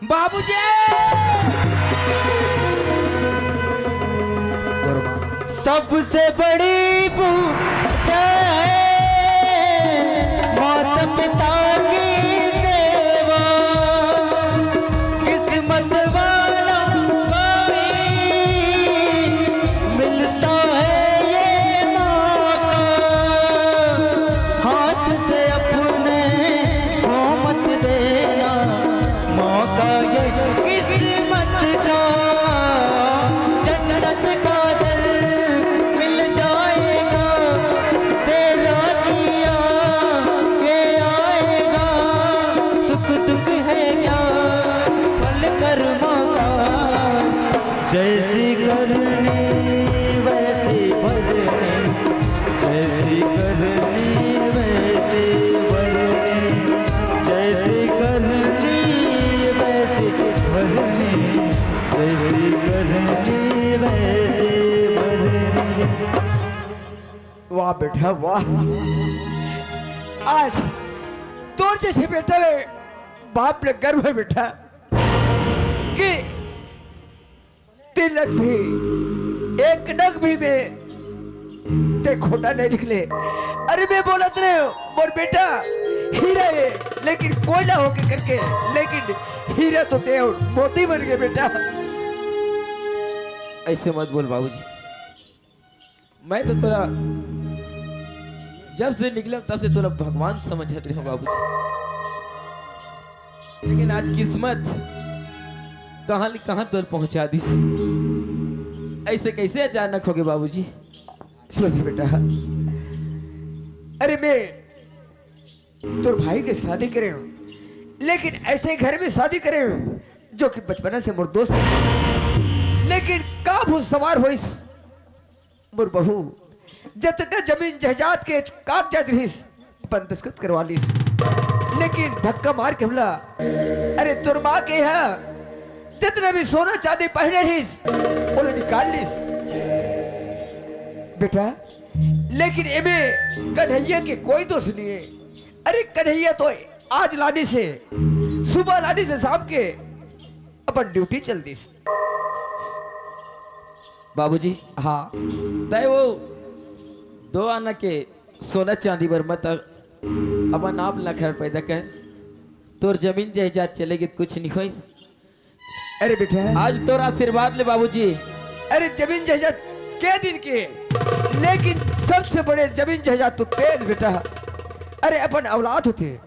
बाबूजी! सबसे बड़ी पूजा है माता पिता की सेवा। किस्मत वाला कोई मिलता है ये मौका। हाथ से अपने को मत देना, मौका ये किस्मत का। जन्नत का दर मिल जाएगा, तेरा किया ये आएगा। सुख दुख है क्या फल कर्मा का, जैसी करनी वैसी भरनी, जैसी करनी वैसी भरनी, जैसी करनी बेटा वाह, आज तोर जइसे बेटा ले बाप ले गर्व हे बेटा, कि तिलक भी, एक नग भी में ते खोटा नहीं निकले। अरे मैं बोलत रहे हूँ, मोर बेटा हीरा हे, लेकिन कोयला होके करके, लेकिन हीरा तो ते अउ मोती बन गे बेटा। ऐसे मत बोल बाबूजी, मैं तो तोला जब से निकला तब से तोला भगवान समझत रहे हूँ बाबूजी, लेकिन आज किस्मत कहाँ ले कहाँ तोर पहुँचा दिस। ऐसे कैसे अचानक होगे बाबूजी? सोच बेटा, अरे मैं तोर भाई के शादी करे हूँ, लेकिन ऐसे घर में शादी करे हूँ जो कि बचपना से मोर दोस्त हे। लेकिन का भूत सवार होइस, मोर बहू जतका जमीन जायदाद के कागजात रहिस, अपन दस्तखत करवा लिस, लेकिन धक्का मार के हमला, अरे तोर माँ के यहाँ जितना भी सोना चांदी पहने रहिस, ओला निकाल लिस बेटा। लेकिन एमे कन्हैया के कोई दोष नहीं हे। अरे कन्हैया तो आज लाने से, सुबह लाने से शाम के अपन ड्यूटी चल दिस। बाबूजी, हाँ। तय वो दो आना के सोना चांदी बर मत अपन आप नखर पैदा कर। तोर जमीन जायदाद चलेगी, कुछ नहीं होइस। अरे बेटा, आज तोर आशीर्वाद ले बाबूजी। अरे जमीन जायदाद के दिन के, लेकिन सबसे बड़े जमीन जायदाद तो तेज बेटा। अरे अपन औलाद होते।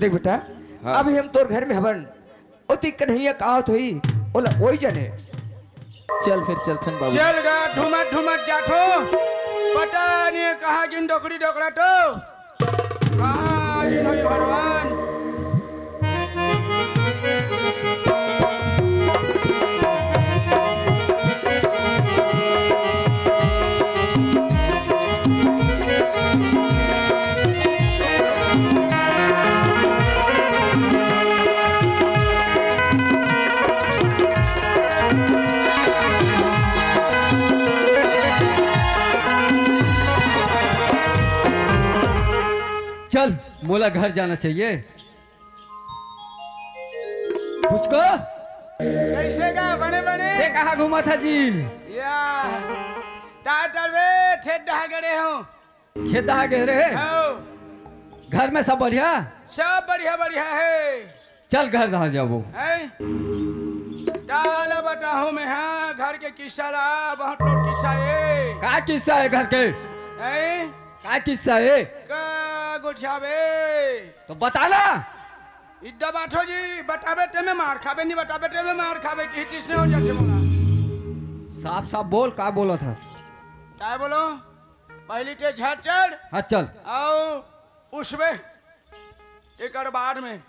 देख बेटा, हाँ। अभी हम तोर घर में हवन, ओती कन्हैया का आवत होई, ओला ओई जाने। चल फिर चलथन बाबू। चल गा, ढुमत ढुमत जाथो, पता नहीं कहाँ गिन डोकरी डोकरा तो, कहाँ गिन होई भगवान। चल, मोला घर जाना चाहिए। बुचको, कैसे गा बने बने? ये कहाँ घूमा था जी? या, टाटर वे, ठेठ डहा गड़े हूँ। खेत आ गए रे। हौ। घर में सब बढ़िया? सब बढ़िया, बढ़िया हे। चल घर डाल जाबो। हैं? डाल बताहूँ मैं, हाँ, घर के किस्सा ला, बहुत लोग किस्सा हे। का किस्सा हे घर के? हैं? का किस्सा हे? का गोठियाबे? तो बता ना। इद्दा बात हो जी, बताबे ते में मार खाबे, नहीं बताबे ते में मार खाबे, कि किसने हो जाते मोला? साफ साफ बोल, का बोला था? काय बोलो? पहली ते झट चढ़। हाँ, चल। आओ उसबे, एकर बाद में।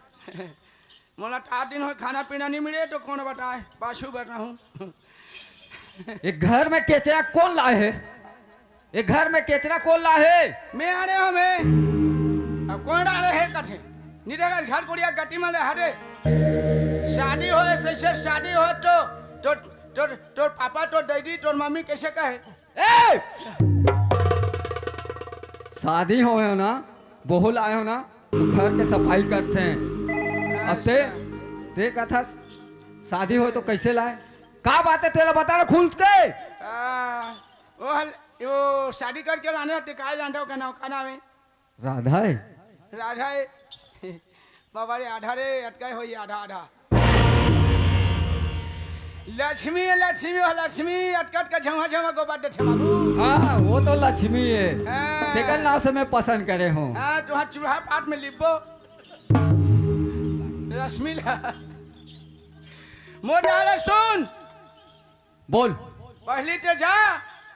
मोला चार दिन हो खाना पीना नहीं मिले तो कौन बताए, पाछू बताहूँ। एक घर में केचरा कौन लाए है? एक घर में केचरा कौन लाए है? मैं आ रहे हूँ मैं। अब कौन आ रहे है कथे? नहीं देखा घर कोड़िया गति में ले हटे। शादी हो ऐसे से शादी हो तो, तो, तो, तो पापा तो दीदी तो मम्मी कैसे कहे? ए! शादी होय हो ना, बहू लाए हो ना, तो घर के सफाई करथे। अते, अच्छा। ते कथस, शादी होय तो कैसे लाए? का बात हे, तेला बता ना खुल के। आ, वो हल, वो शादी करके लाने हटे, काय जानता हो का नाम, का नाम हे? राधा हे। राधा हे। बाबा रे, आधा रे, अटकाए होई, आधा, आधा। लक्ष्मी हे, लक्ष्मी, वो लक्ष्मी, अटकट का झमा झमा गोबर देथे बाबू। हाँ, वो तो लक्ष्मी हे। हाँ। तेकर नाम से मैं पसंद करे हूँ। हाँ, तुहार चूल्हा पाट में लिपबो। रश्मि ला। मोटा रे सुन। बोल। पहली ते जा,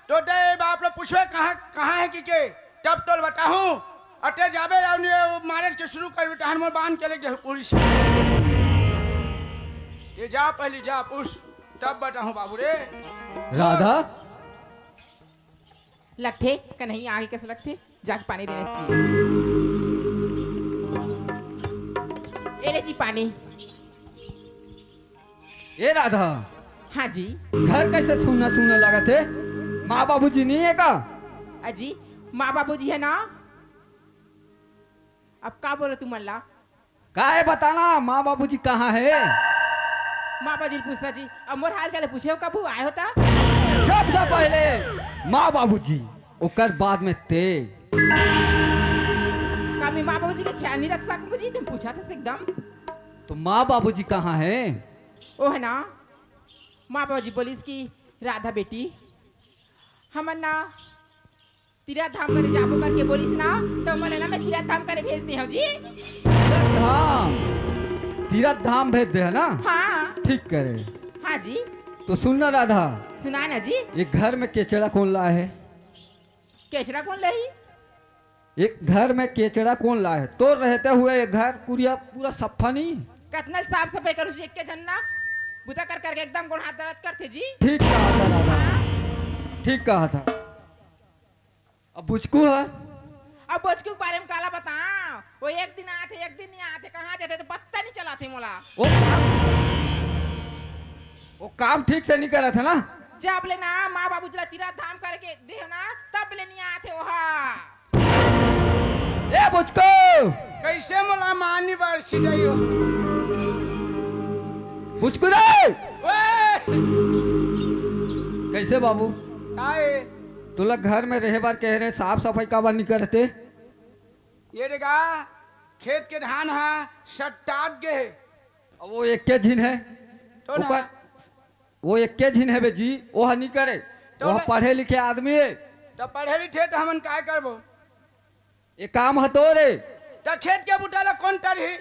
तो ते बाप ले पूछबे कहाँ, कहाँ हे कि के, तब तोल बताहूँ। अते जाबे अउ ने मारे के शुरू करबे, तहन मोर बांध के ले जाहूँ पुलिस। ये जा पहली जा पूछ, तब बताहूँ बाबू रे। राधा। लगथे, कन्हैया आगे कस लगथे, जाके पानी देना चाहिए। ए ले जी पानी। ए राधा। हाँ जी। घर कैसे सुन्ना सुन्ना लागत हे? माँ बाबूजी नहीं है का? अजी, माँ बाबूजी है ना। अब का बोलो तुमन ला? का है बताना, माँ बाबूजी कहाँ है? माँ बाबूजी पूछता जी, अब मोर हाल चाल पूछे हो, कब आए होता? सबसे पहले माँ बाबूजी, ओकर बाद में ते। का मैं माँ बाबूजी के ख्याल नहीं रख सकूंगा जी? तुम पूछा था एकदम। तो माँ बाबूजी कहाँ है? ओ है ना, माँ बाबूजी बोलिस कि राधा बेटी, हमन ना तीरथ धाम करे जाबो करके बोलिस ना, तो मने ना मैं तीरथ धाम करे भेज दे हूँ जी। तीरथ धाम, तीरथ धाम भेज दे है ना? हाँ। ठीक करे। हाँ जी। तो सुन ना राधा, सुना ना जी। ये घर में केचड़ा कौन लाए है? केचड़ा कौन लाही? एक घर में केचड़ा कौन लाए है? तो रहते हुए ये घर पूरा, पूरा सफा नहीं। कतना साफ सफाई करूँ जी, एक के झन ना बुता कर करके एकदम गोड़ हाथ दर्द करथे जी। ठीक कहा था राधा, हाँ। ठीक कहा था। अब बुचकू है? अब बुचकू के बारे में काला बताओ, वो एक दिन आथे, एक दिन नहीं आथे, कहाँ जाथे तो पता नहीं चलाथे मोला। वो, वो काम ठीक से नहीं करा था ना? जब ले ना माँ बाबू जी ला तीरथ धाम करके दे ना, तब ले नहीं आथे वो हा। ए बुचकू! कैसे मोला मानी बरसी रही हो? बुचकू रे! ओए! कैसे बाबू? काहे? तोला घर में रहे बर कहे रहे, साफ सफाई काबर नहीं करते? ये देखा, खेत के धान हा सट्टात गे हे। अब वो एके झिन है। तो ना। ओकर, वो एके झिन है बे जी, वो हा नहीं करे। तो वो ना। पढ़े लिखे आदमी है। तो पढ़े लिखे तो हमन काय करबो? ये काम ह तो रे। त खेत के बूता ला कोन टरही?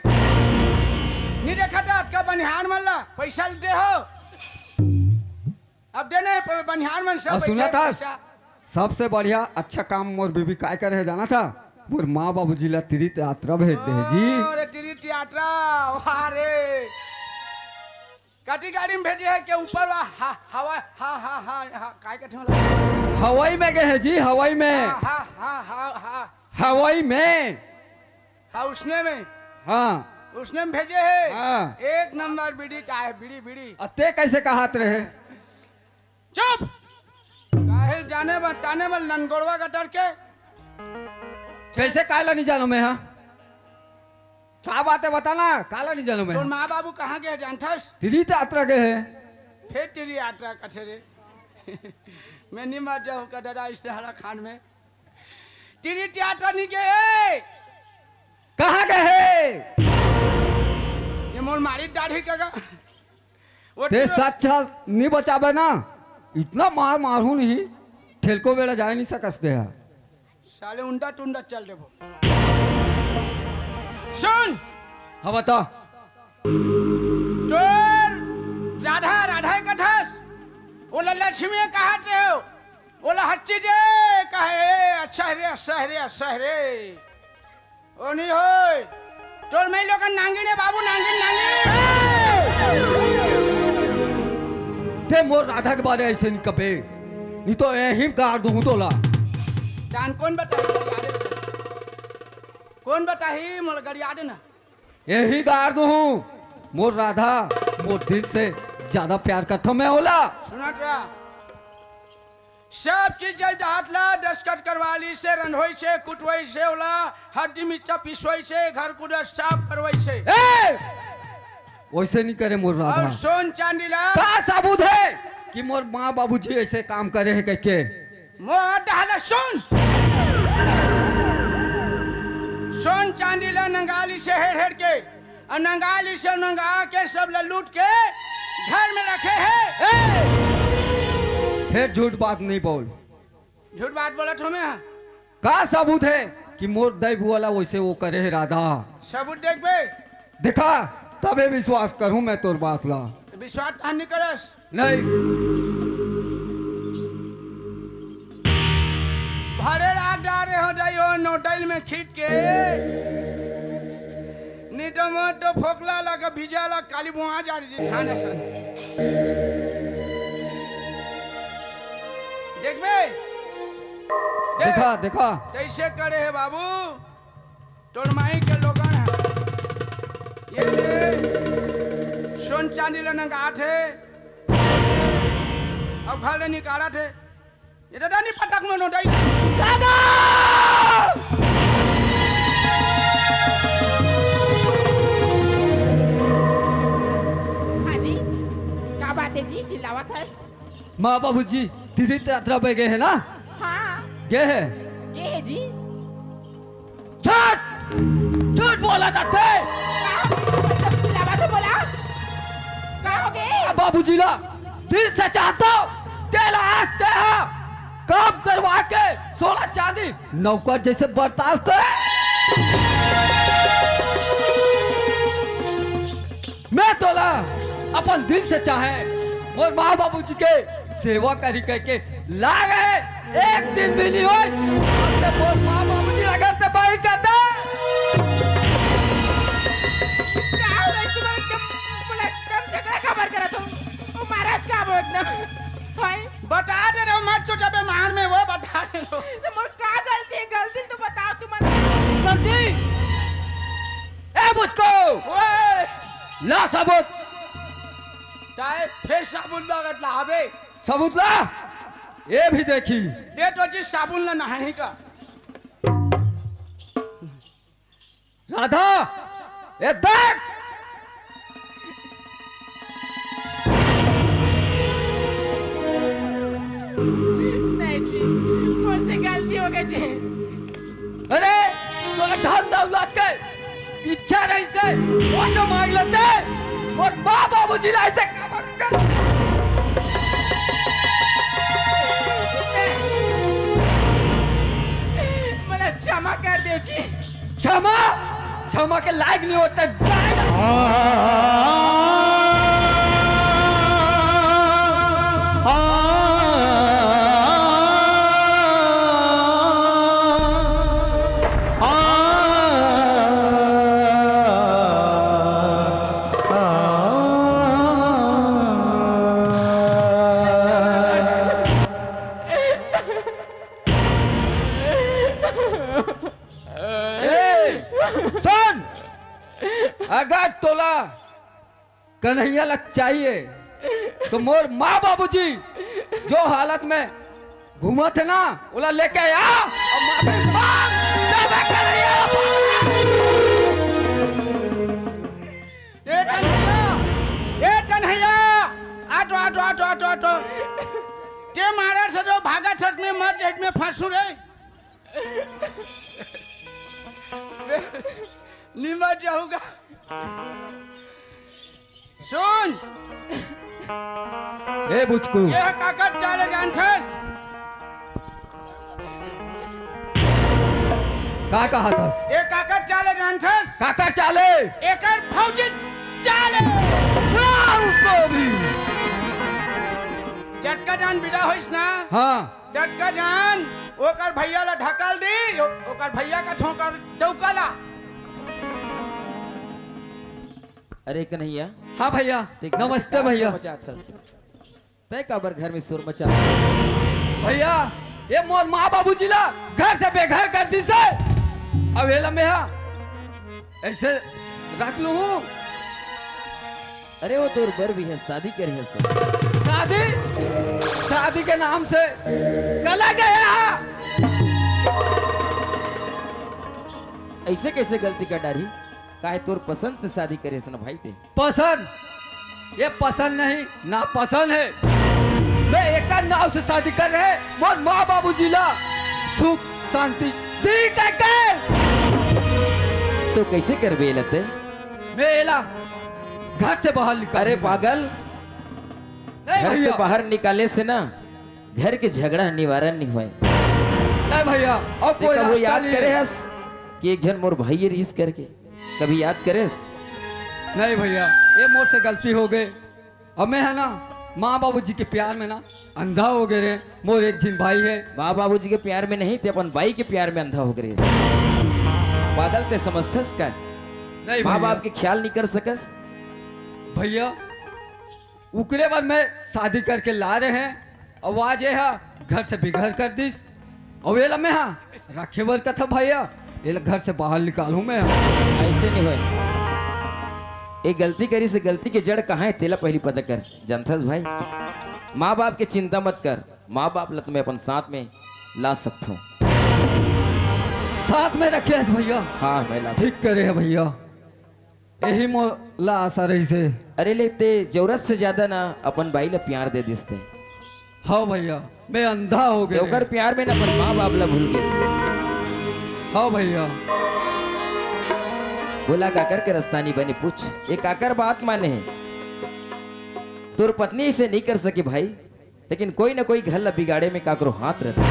नी देखत अतका बनिहार मन ला पैसा दे हो। अब देने प-, बनिहार मन सब और सुना बैठे था, पैसा। सबसे बढ़िया अच्छा काम मोर बीबी काय करे है जाना था? मोर माँ बाबूजी ला तीर्थ यात्रा भेज दे है जी। अरे तीर्थ यात्रा, वाह रे। कटी गाड़ी में भेजे है के ऊपर वा-, हा-, हवा, हा, हा, हा, हा, काय कथे वाला? हवाई में गए हैं जी, हवाई में। हा, हा, हा, हा, हा। हवाई में। हाँ, उसने में। हाँ। उसने में भेजे है। हाँ। एक नंबर बीड़ी का है, बीड़ी, बीड़ी। अ, ते कैसे कहत रहे? चुप। काहे जाने बर, ताने बर ननगोड़वा गटर के। कैसे काला नहीं जानो मैं, हाँ? का बात है बताना, काला नहीं जानो मैं? तोर माँ बाबू कहाँ गए जानथस? तीर्थ यात्रा गए हैं। फिर तीर्थ यात्रा कथे रे। मैं नहीं मर जाऊँ का दादा इस सहारा खान में। तीर्थ यात्रा नहीं गए। कहाँ गए हैं? ये मोर मारी दाढ़ी का गा। वो ते तीर्थ सच नहीं बचाबे ना, इतना मार मारू नहीं, ठेलको बेड़ा जाए नहीं सकस दे यार। साले उंडा टुंडा चल देबो। सुन। हाँ, बता। तोर राधा, राधा कथस। ओला लक्ष्मी कहत रहे हो। ओला हच्ची जे कहे, "अच्छा रे, अच्छा रे, अच्छा रे।" ओ नहीं होय। तोर मैं लोगन नांगिन है बाबू, नांगिन, नांगिन। ते मोर राधा के बारे ऐसे नहीं कबे। नहीं तो यही गाड़ दूँ तोला। जान कौन बताही? कौन बताही? मोला गरिया देना। यही गाड़ दूँ। मोर राधा, मोर दिल से ज्यादा प्यार करता मैं ओला। सुना क्या? सब चीज जय डाहत ला दस्तखत करवा ली से, रंधोई से, कुटवई से, ओला हड्डी मिच्चा पिसवई से, घर कूड़ा साफ करवई से। ए! वैसे नहीं करे मोर राधा। और सोन चांदी ला। का सबूत है कि मोर माँ बाबूजी ऐसे काम करे हैं कह के? मोर डहला सुन। सोन चांदी ला नंगाली से हेर हेर के, और नंगाली से नंगा के सब ला लूट के घर में रखे है। ए! फिर झूठ बात नहीं बोल। झूठ बात बोलत हो मैं? का सबूत है कि मोर दाई बुआ ला वैसे वो करे है राधा? सबूत देखबे। देखा, तबे विश्वास करूँ मैं तोर बात ला। विश्वास काहे नहीं करस? नहीं। भाड़े राख डारे हो दाई हो नोटैल में खींच के। नहीं तो मोर तो फोकला लगा भिजा ला काली बुआ जा रही धान असन। देखबे? देख। देखा, देखा। कैसे करे है बाबू? तोर माई के लोगन है। ये ले, सोन चांदी ले नंगात है। अब घर ले निकालत है। ये दादा नहीं पटक मनो दाई। दादा! हाँ जी, का बात हे जी, चिल्लावत हस? माँ बाबूजी तीर्थ यात्रा पे गए हैं ना? हाँ। गए हैं? गए हैं जी। झूठ! झूठ बोला जाथे। का? मतलब चिल्लावत हे बोला? का होगे? बाबूजी ला दिल से चाहत हंव, तेला आज तेहा काम करवा के सोना चांदी नौकर जैसे बर्दाश्त करे। मैं तोला अपन दिल से चाहे, मोर माँ बाबूजी के सेवा करी करके लागे, एक दिन भी नहीं होय। अब तो मोर माँ बाबूजी ला घर से बाहिर कर दे। का हो गइस तुम्हारे एकदम, बोला, एकदम झगड़ा काबर करत हो? ओ महाराज का हो एकदम? भाई। बता दे रहे हो, मत सोचा बे, मार में वो बता दे रहे हो। तो मोर का गलती हे? गलती तो बताओ तुम्हारा। गलती? ए बुचकू! ओए! ला सबूत। ताए फिर साबुन मांगत ला, अबे। सबूत ला। ये भी देखी। दे तो जी साबुन ला नहाने का। राधा, ये देख। नहीं जी, मोर से गलती हो गई जी। अरे, तोला धन दौलत के इच्छा रहिसे, वो से मांग लेते। मोर माँ बाबूजी ला ऐसे काबर कर। मोला क्षमा कर दे जी। क्षमा, क्षमा के लायक नहीं होते। ए, सुन, अगर तोला कन्हैया ला चाहिए, तो मोर माँ बाबूजी जो हालत में घूमत हे ना, ओला लेके आ और माफी मांग, तबे कन्हैया ला पाना। ए कन्हैया, ए Kanhaiya, auto, auto, auto, auto, auto. ते मारे से तो भागा छत में मर जेठ में फंसू रे। निमट जाऊंगा। सुन। ए बुचकू। ये काकर चाले जानथस? का कहा थस? ये काकर चाले जानथस? काकर चाले? एकर भौजी चाले। बुलाओ उसको भी। जतका जान बिदा होइस ना? हाँ। जतका जान ओकर भैया ला ढकल दी, ओ-, ओकर भैया का ठोकर डौका ला। अरे कन्हैया। हाँ भैया, देख, नमस्ते का भैया। शोर मचात हस? तैं काबर घर में शोर मचा? भैया, ये मोर माँ बाबूजी ला घर से बेघर कर दिस हे। अब एला मैं हा ऐसे रख लूँ हूँ। अरे वो तोर बर भी हे, शादी करे हे सो। शादी? शादी के नाम से कला गया। ऐसे कैसे गलती कर डारी? काहे तोर पसंद से शादी करे हस ना भाई ते? पसंद? ये पसंद नहीं, नापसंद हे। मैं एकर नाव से शादी कर रहे, मोर माँ बाबूजी ला सुख शांति दी कहिके। तो कैसे करबे एला ते? मैं एला घर से बाहर निकाल। अरे पागल, नहीं घर से भैया। बाहर निकाले से ना घर के झगड़ा निवारण नहीं होय। नहीं भैया, अब ते कोई कभू रास्ता याद नहीं करे हे। हस कि एक झन मोर भाई ये रिहिस करके? कभी याद करेस? नहीं भैया, ये मोर से गलती हो गए। अब मैं हे ना, माँ बाबूजी के प्यार में ना अंधा हो गए रे। मोर एक झिन भाई हे। माँ बाबूजी के प्यार में नहीं, ते अपन बाई के प्यार में अंधा हो गए। पागल ते समझथस का? नहीं माँ भैया। बाप के ख्याल नहीं कर सकस? भैया, उकरे बर मैं शादी करके ला रहे हैं, अउ आज ये हा घर से बेघर कर दिस, अउ एला मैं हा रखे बर कथा भैया, एला घर से बाहर निकालहूँ मैं हा। ऐसे नहीं होय। ये गलती करिस हे, गलती के जड़ कहाँ हे, तेला पहली पता कर। जानथस भाई, माँ बाप के चिंता मत कर, माँ बाप ला तो मैं अपन साथ में ला सकथों। साथ में रखे हस भैया? हाँ, मैं ला ठीक करे हे भैया, यही मोला आशा रहिस हे। अरे ले, ते जरूरत से ज्यादा ना अपन बाई ला प्यार दे दिस ते। हाँ भैया, मैं अंधा हो गए। ओकर प्यार में ना अपन माँ बाप ला भूल गेस। हाँ भैया। बोला काकर के रस्ता नहीं बने, पूछ ये काकर बात माने हे। तोर पत्नी इसे नहीं कर सके भाई, लेकिन कोई ना कोई घर ला बिगाड़े में काकरो हाथ रहता।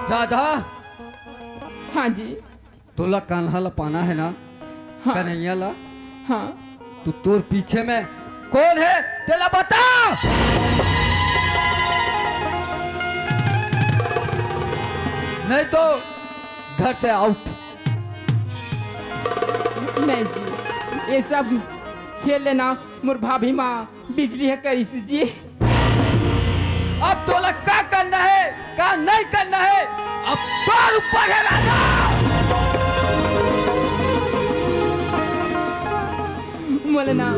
राधा। हाँ जी। तोला कान्हा ला पाना हे ना? हाँ। कन्हैया ला? हाँ। तू तोर पीछे में कौन हे? तेला बता। नहीं तो घर से आउट। नहीं जी, ये सब खेल लेना मोर भाभी माँ बिजली हे करिस जी। अब तोला का करना हे, का नहीं करना हे, अब तोर ऊपर हे राजा। मोला ना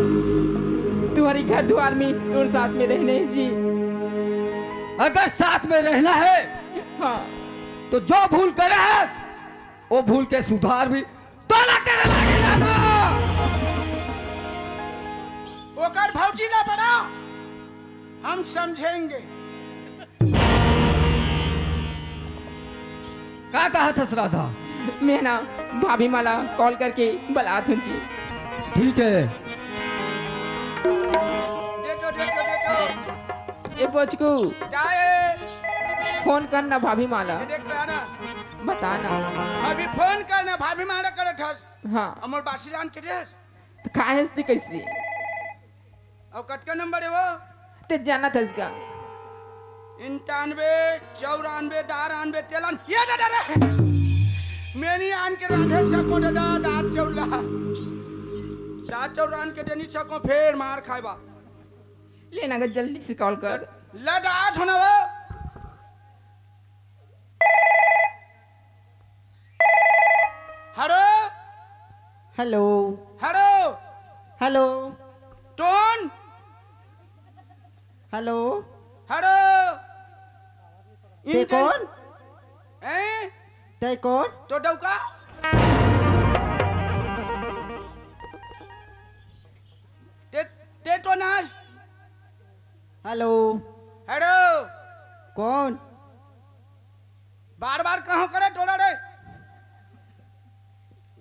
तुम्हारी घर दुआर में तोर साथ में रहने जी। अगर साथ में रहना हे, हाँ। तो जो भूल करे हे, वो भूल के सुधार भी तोला करे लागे जाना। ओकर भौजी ला बड़ा हम समझेंगे। का कहत हस राधा? मैं ना भाभी माँ ला कॉल करके बलात हूँ जी। ठीक है। दे तो, दे तो, दे तो। ए बोचकू, का हे? फोन कर ना भाभी माँ ला। ये देख रहा ना? बता ना। अभी फोन कर ना, भाभी माँ ला करत हस। हाँ। अमर बासी रान के देस। तो काहे से कैसे? अउ कतका नंबर हे वो? ते जानत हस का? इंटानवे, चौरानवे, डारानवे, तेलान-, ये दादा रे! मैं नहीं आन के रांधे सको दादा, दाल चौला। दाल चौल रांध के दे नहीं सको, फेर मार खाएबा। लेना गा, जल्दी से कॉल कर। लदा थोना वो। Hello. Hello. Hello. Hello. Tone. Hello. Hello. ते इंजन-, कौन? हैं? ते कौन? तो डौका? ते, ते तो नास। हेलो। हेलो। कौन? बार-बार कहाँ करे टोला रे?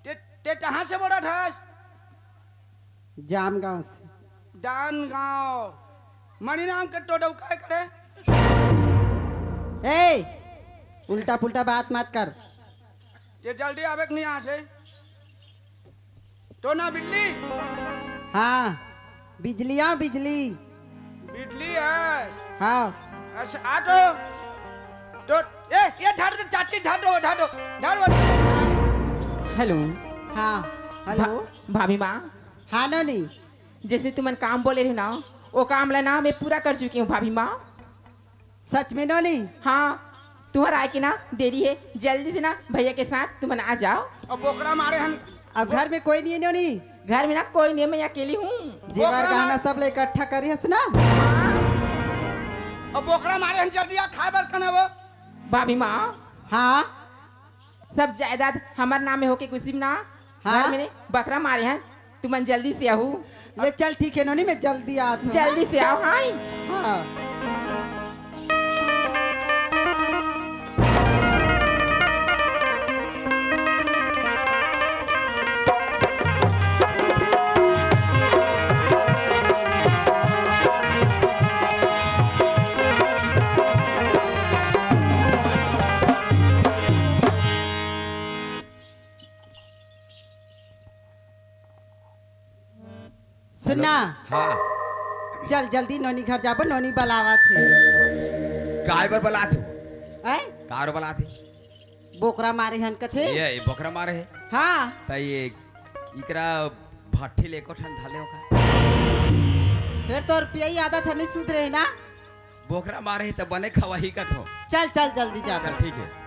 ते, ते कहाँ से बोलत हस? जामगांव से। डान गांव। मणिराम के टोडऊ काय करे? ए, उल्टा पुल्टा बात मत कर। ते जल्दी आवे के नहीं यहाँ से। तो ना बिजली? हाँ, बिजलियाँ बिजली। बिजली है। हाँ। अच्छा, आ तो। तो, ए, ये धर दे, चाची, धर दो, धर दो, धर दो। हेलो। हाँ, हेलो। भा-, भाभी माँ। हाँ, नोनी। जैसे तुमन काम बोले रहे ना, वो काम ला ना मैं पूरा कर चुकी हूँ, भाभी माँ। सच में नोनी? हाँ, तुम्हारा आए के ना देरी है, जल्दी से ना भैया के साथ तुमन आ जाओ। अब बोकरा मारे हन। अब घर में कोई नहीं है नोनी? घर में ना कोई नहीं है, मैं अकेली हूँ। जेवर बोकरा गहना मार- सब ले इकट्ठा करी हस ना? हाँ। अब बोकरा मारे हन, जल्दी आ, खाए बर कने वो। भाभी माँ। हाँ। सब जायदाद हमर नाम में होके खुशी में ना, हाँ? घर में ने बकरा मारे हैं, तुमन जल्दी से आहू। ले चल, ठीक है नोनी, मैं जल्दी आत हूँ। जल्दी से आओ, हाँ। हाँ। सुनना। हाँ। चल जल्दी नोनी घर जाबो, नोनी बलावत हे। काय बर बलात हे? हैं? कार बलात हे? बोकरा मारे हन कथे। ये, ये बोकरा मारे हे? हाँ। त ये इकरा भट्ठी ले एको ठन धर ले ओका। फिर तोर पियई आदत ह नहीं सुधरे ना। बोकरा मारे हे त बने खवाही कथो। चल, चल, जल्दी जा। चल, ठीक है।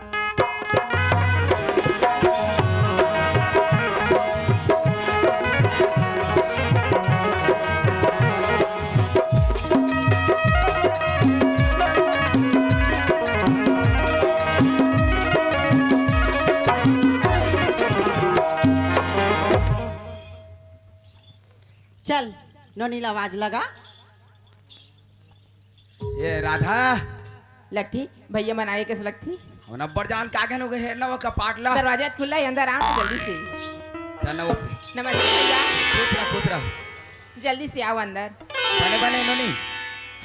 नोनी ला आवाज लगा। ए राधा। लगती, भैया मन आए कस लगती। ओ नब्बर जान का गेन हो गए हेरना वो कपाट ला। दरवाजा खुला है, अंदर आओ ना जल्दी से। चल ना वो। नमस्ते भैया। खुश रह, खुश रह। जल्दी से आओ अंदर। बने बने नोनी।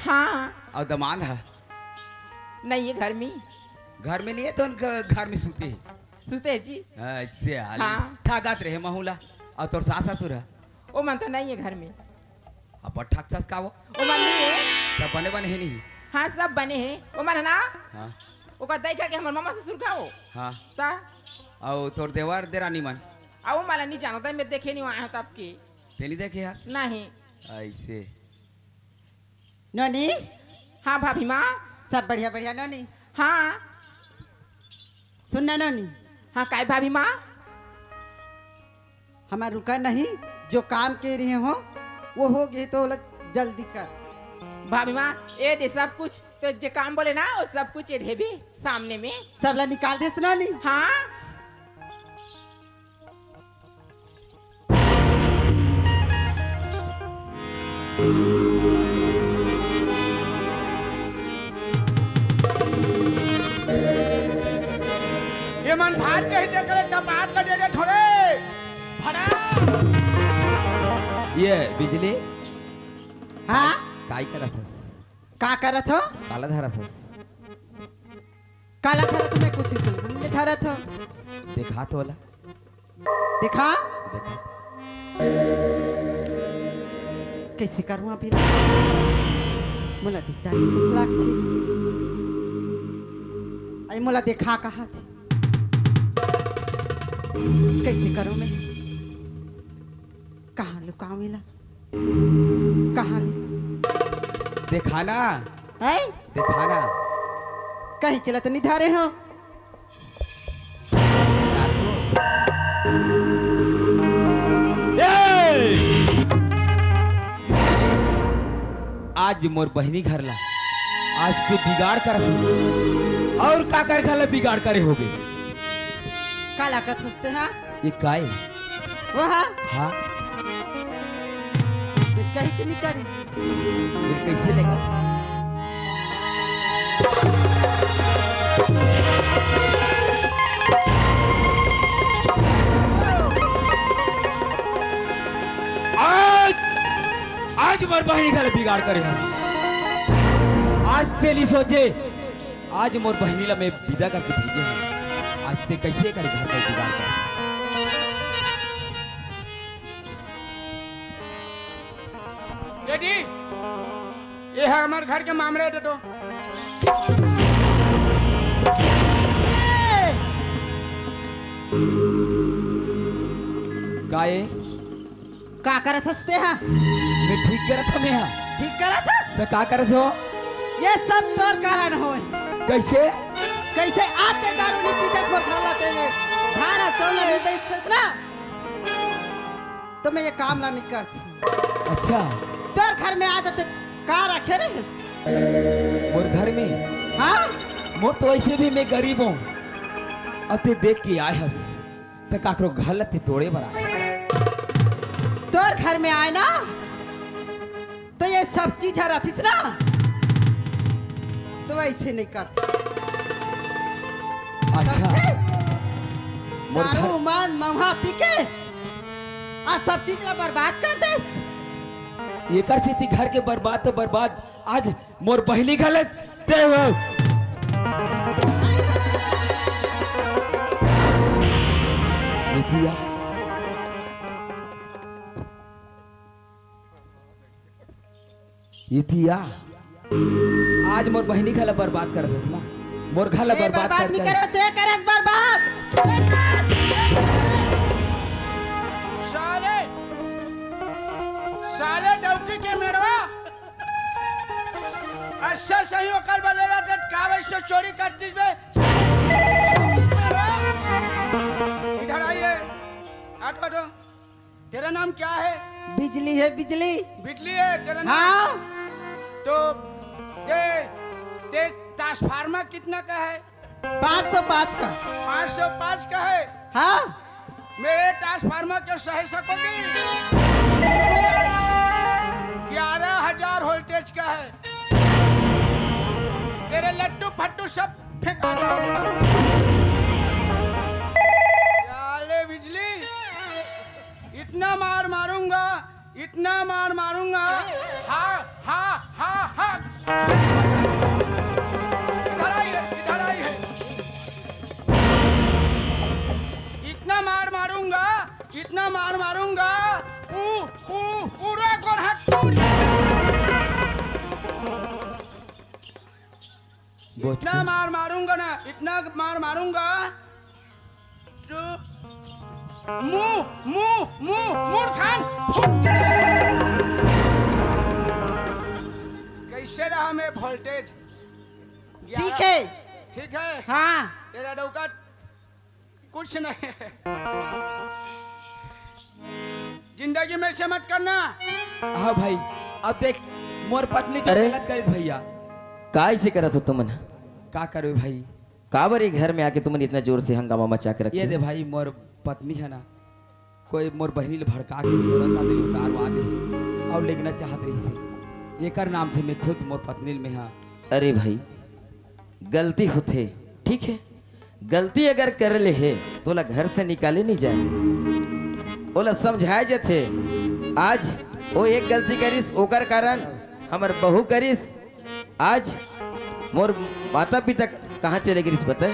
हाँ। अउ दमांद है। नहीं है घर में। घर में नहीं है तो उनका घर में सूते है। सूते है जी। ऐसे हाल हाँ। ठागत रहे महूला। अउ तोर सास ससुर है। ओ मन तो नहीं है घर में। अब ठक ठक का वो? ओ मन नहीं है। सब बने बने है नहीं? हाँ, सब बने हैं। ओ मन है ना? हाँ। ओकर दाई का के हमर मामा ससुर का हो? हाँ। ता? अउ तोर देवर देरानी मन? आ, ओ माला नहीं जानता, मैं देखे नहीं आया तब के। ते नहीं देखे यार? नहीं। ऐसे। नोनी। हाँ, भाभी माँ। सब बढ़िया, बढ़िया नोनी। हाँ। सुन ना नोनी। हाँ, काय भाभी माँ? हमार रुका नहीं, जो काम के रहे हो, वो हो गए तो ओला जल्दी कर। भाभी माँ, ये दे सब कुछ, तो जे काम बोले ना, वो सब कुछ ये देबे सामने में। सब ला निकाल देस नोनी। हाँ। ये मन भात कही दे करे, टपाट ला दे दे थोड़े। भड़ा। ये बिजली। हाँ? काय करत हस? का करत हो? काला धरत हस? काला धरत हो, मैं कुछ नहीं धरत हो। देखा तो वाला। देखा? देखा। कैसे करूँ अभी? मोला दिखता इसके सलाक थी। आई मोला देखा कहा थी। कैसे करूँ मैं? कहाँ लुकाऊँ इला? कहाँ ले? देखा ना। हैं? देखा ना। कहीं चलत नहीं धारे हो। ना तो। ए! आज मोर बहिनी घर ला, आज ते बिगाड़ कर। और का कर घर ला बिगाड़ करे होगे? का लागत हंसते हैं? ये काय? वो हा? हाँ। फिर कहीं से निकल। फिर कैसे लेगा? आज, आज मोर बहिनी घर बिगाड़ करे हस। आज तेली सोचे, आज मोर बहिनी ला मैं विदा करके भेजे हूँ। आज ते कैसे कर घर का बिगाड़ कर? ए जी, ये है हमारे घर के मामले, दे दो। का ए? का करत हस ते हा? मैं ठीक करत हूँ, मैं हा। ठीक करत हस? तो का करत हो? ये सब तोर कारण होय। कैसे? कैसे आते दारू नहीं पीते मोर घर लाते ये धान चौना नहीं बेचते ना? तो मैं ये काम ला नहीं करती। अच्छा। तोर घर में आ जाते का रखे रहे? मोर घर में? हाँ? मोर तो ऐसे भी मैं गरीब हूँ। अब ते देख के आए हस, तो काकरो घर ला ते तोड़े बर आए। तोर घर में आए ना, तो ये सब चीज ह रथिस ना, तो ऐसे नहीं करते। अच्छा। समझे? मोर दारू, घर मांस, महुआ पी के आज सब चीज ला बर्बाद कर देस। एकर सेती घर के बर्बाद तो बर्बाद, आज मोर बहिनी घलत ते हो। ये दिया। ये दिया। आज मोर बहिनी घला बर्बाद करत हस ना। मोर घला ए, बर्बाद बर्बाद कर नहीं कर। करो, ते करस बर्बाद। साले, साले डौकी के मेड़वा। अच्छा सही ओकर बलेला ते कावे से चोरी करतीस बे। इधर आइए। हटो, हटो। तेरा नाम क्या है? बिजली है, बिजली। बिजली है तेरा नाम? हाँ। तो ते, ते ट्रांसफार्मर कितना का है? पाँच सौ पाँच का। पाँच सौ पाँच का है? हाँ। मेरे ट्रांसफार्मर को सही सकोगी? ग्यारह हजार वोल्टेज का है। तेरे लट्टू फट्टू सब फेंका दूंगा। साले बिजली, इतना मार मारूंगा, इतना मार मारूंगा। हा, हा, हा, हा। इधर आई है, इधर आई है। इतना मार मारूंगा, इतना मार मारूंगा। ऊ, ऊ, उड़ा गोर हाथ टूट। बहुत इतना खूब। मार मारूंगा ना, इतना मार मारूंगा। तो मुंह, मुंह, मुंह, मुंह खान फूट। कैसे रहा मैं वोल्टेज? ठीक है। ठीक है। हाँ। तेरा डौका कुछ नहीं है। जिंदगी में ऐसे मत करना। हाँ भाई, अब देख, मोर पत्नी तो अरे। गलत करी भैया। का ऐसे करत हो तुमन? का करबे भाई? काबर ये घर में आके तुमन इतना जोर से हंगामा मचा के रखे ये हो? दे भाई, मोर पत्नी है ना, कोई मोर बहिनी ले भड़का के सोना चांदी उतारवा दे और लेगना चाहत रहिसे। एकर नाम से मैं खुद मोर पत्नी ल मैं हा। अरे भाई, गलती होथे, ठीक है, गलती अगर कर ले हे, तो ओला घर से निकाले नहीं जाए, ओला समझाए जथे। आज वो एक गलती करिस, ओकर कारण हमर बहू करिस। आज मोर माता पिता कहाँ चले गिरिस, पता है?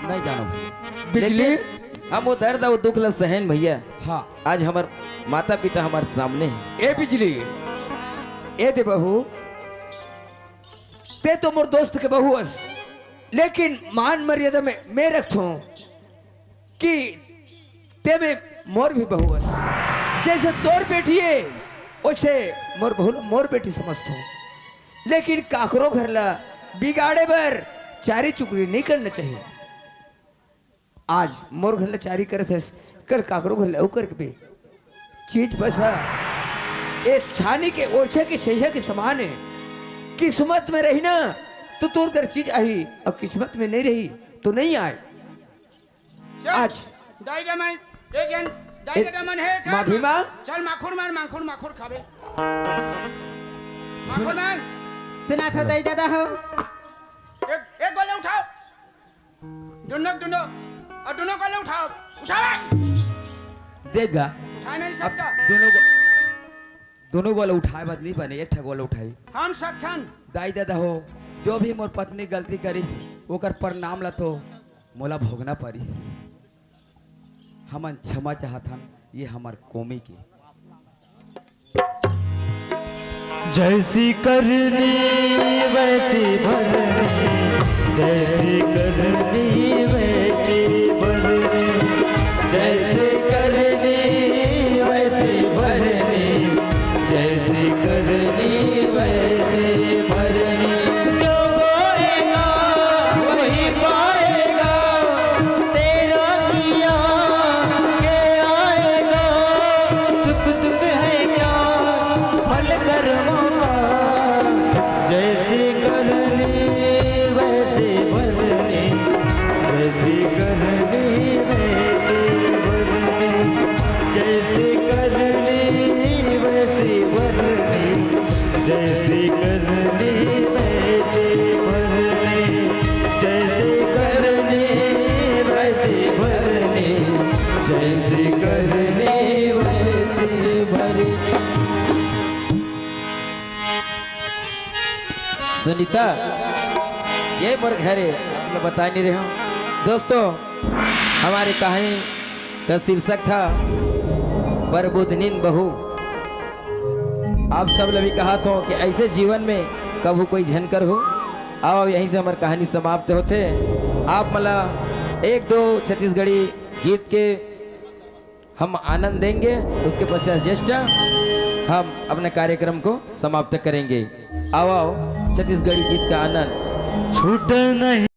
नहीं जानो भाई। बिजली? लेकिन हम वो दर्द, वो दुख ला सहन भैया। हाँ। आज हमर माता पिता हमर सामने है। ए बिजली, ए दे बहू, ते तो मोर दोस्त के बहू अस, लेकिन मान मर्यादा में मैं रखथों कि ते में मोर भी बहू अस। जैसे तोर बेटी है, वैसे मोर बहू ल मोर बेटी समझथों। लेकिन काकरो घर ला बिगाड़े बर चारी चुगली नहीं करना चाहिए। आज मोर घर ला चारी करत हस, कल काकरो घर ला अउ करबे। चीज बस ह, ए छानी के ओछे के सहिया के समान है। किस्मत में रही ना, तो तोर घर चीज आही, और किस्मत में नहीं रही, तो नहीं आए। चल, आज। दाई दमन, ए जन, दाई ए, दमन है, खा माफी मा-, मांग। चल, माखुर मार, माखुर, माखुर खाबे। माखुर मार। सुना था दाई दादा हो। एक, एक गोले उठाओ। दोनों, दोनों, और दोनों गोले उठाओ। उठा बे। देख गा। उठा नहीं अब सकता। दोनों गो-, दोनों गोले उठाए बात नहीं बने, एक ठा गोले उठाई। हम सब ठन। दाई दादा हो, जो भी मोर पत्नी गलती करिस, ओकर परिणाम ला तो मोला भोगना पड़िस। हमन क्षमा चाहत हन, ये हमर कौमी के। जैसी करनी वैसी भरनी, जैसी करनी वैसी भरनी, जैसी करनी वैसी भरनी, जैसी करनी वैसी भरनी। जो बोएगा वही पाएगा, तेरा किया के आएगा। सुख दुख है क्या फल कर्मों का, जैसी करनी वैसी भरनी, जैसी करनी वैसी भरनी, जैसी करनी वैसी भरनी, जैसी करनी वैसी भरनी, जैसी करनी वैसी भरनी, जैसी करनी वैसी भरनी। सुनीता, ये मोर घर है, आप लोग बता नहीं रहे हो। दोस्तों, हमारी कहानी का शीर्षक था बरबुधनिन बहू। आप सब ल भी कहा थो कि ऐसे जीवन में कभू कोई झन करहू। आओ, यहीं से हमारी कहानी समाप्त होथे। आप मला एक दो छत्तीसगढ़ी गीत के हम आनंद देंगे, उसके पश्चात जस्ट हम अपने कार्यक्रम को समाप्त करेंगे। आओ, आओ, छत्तीसगढ़ी गीत का आनंद। छूट नहीं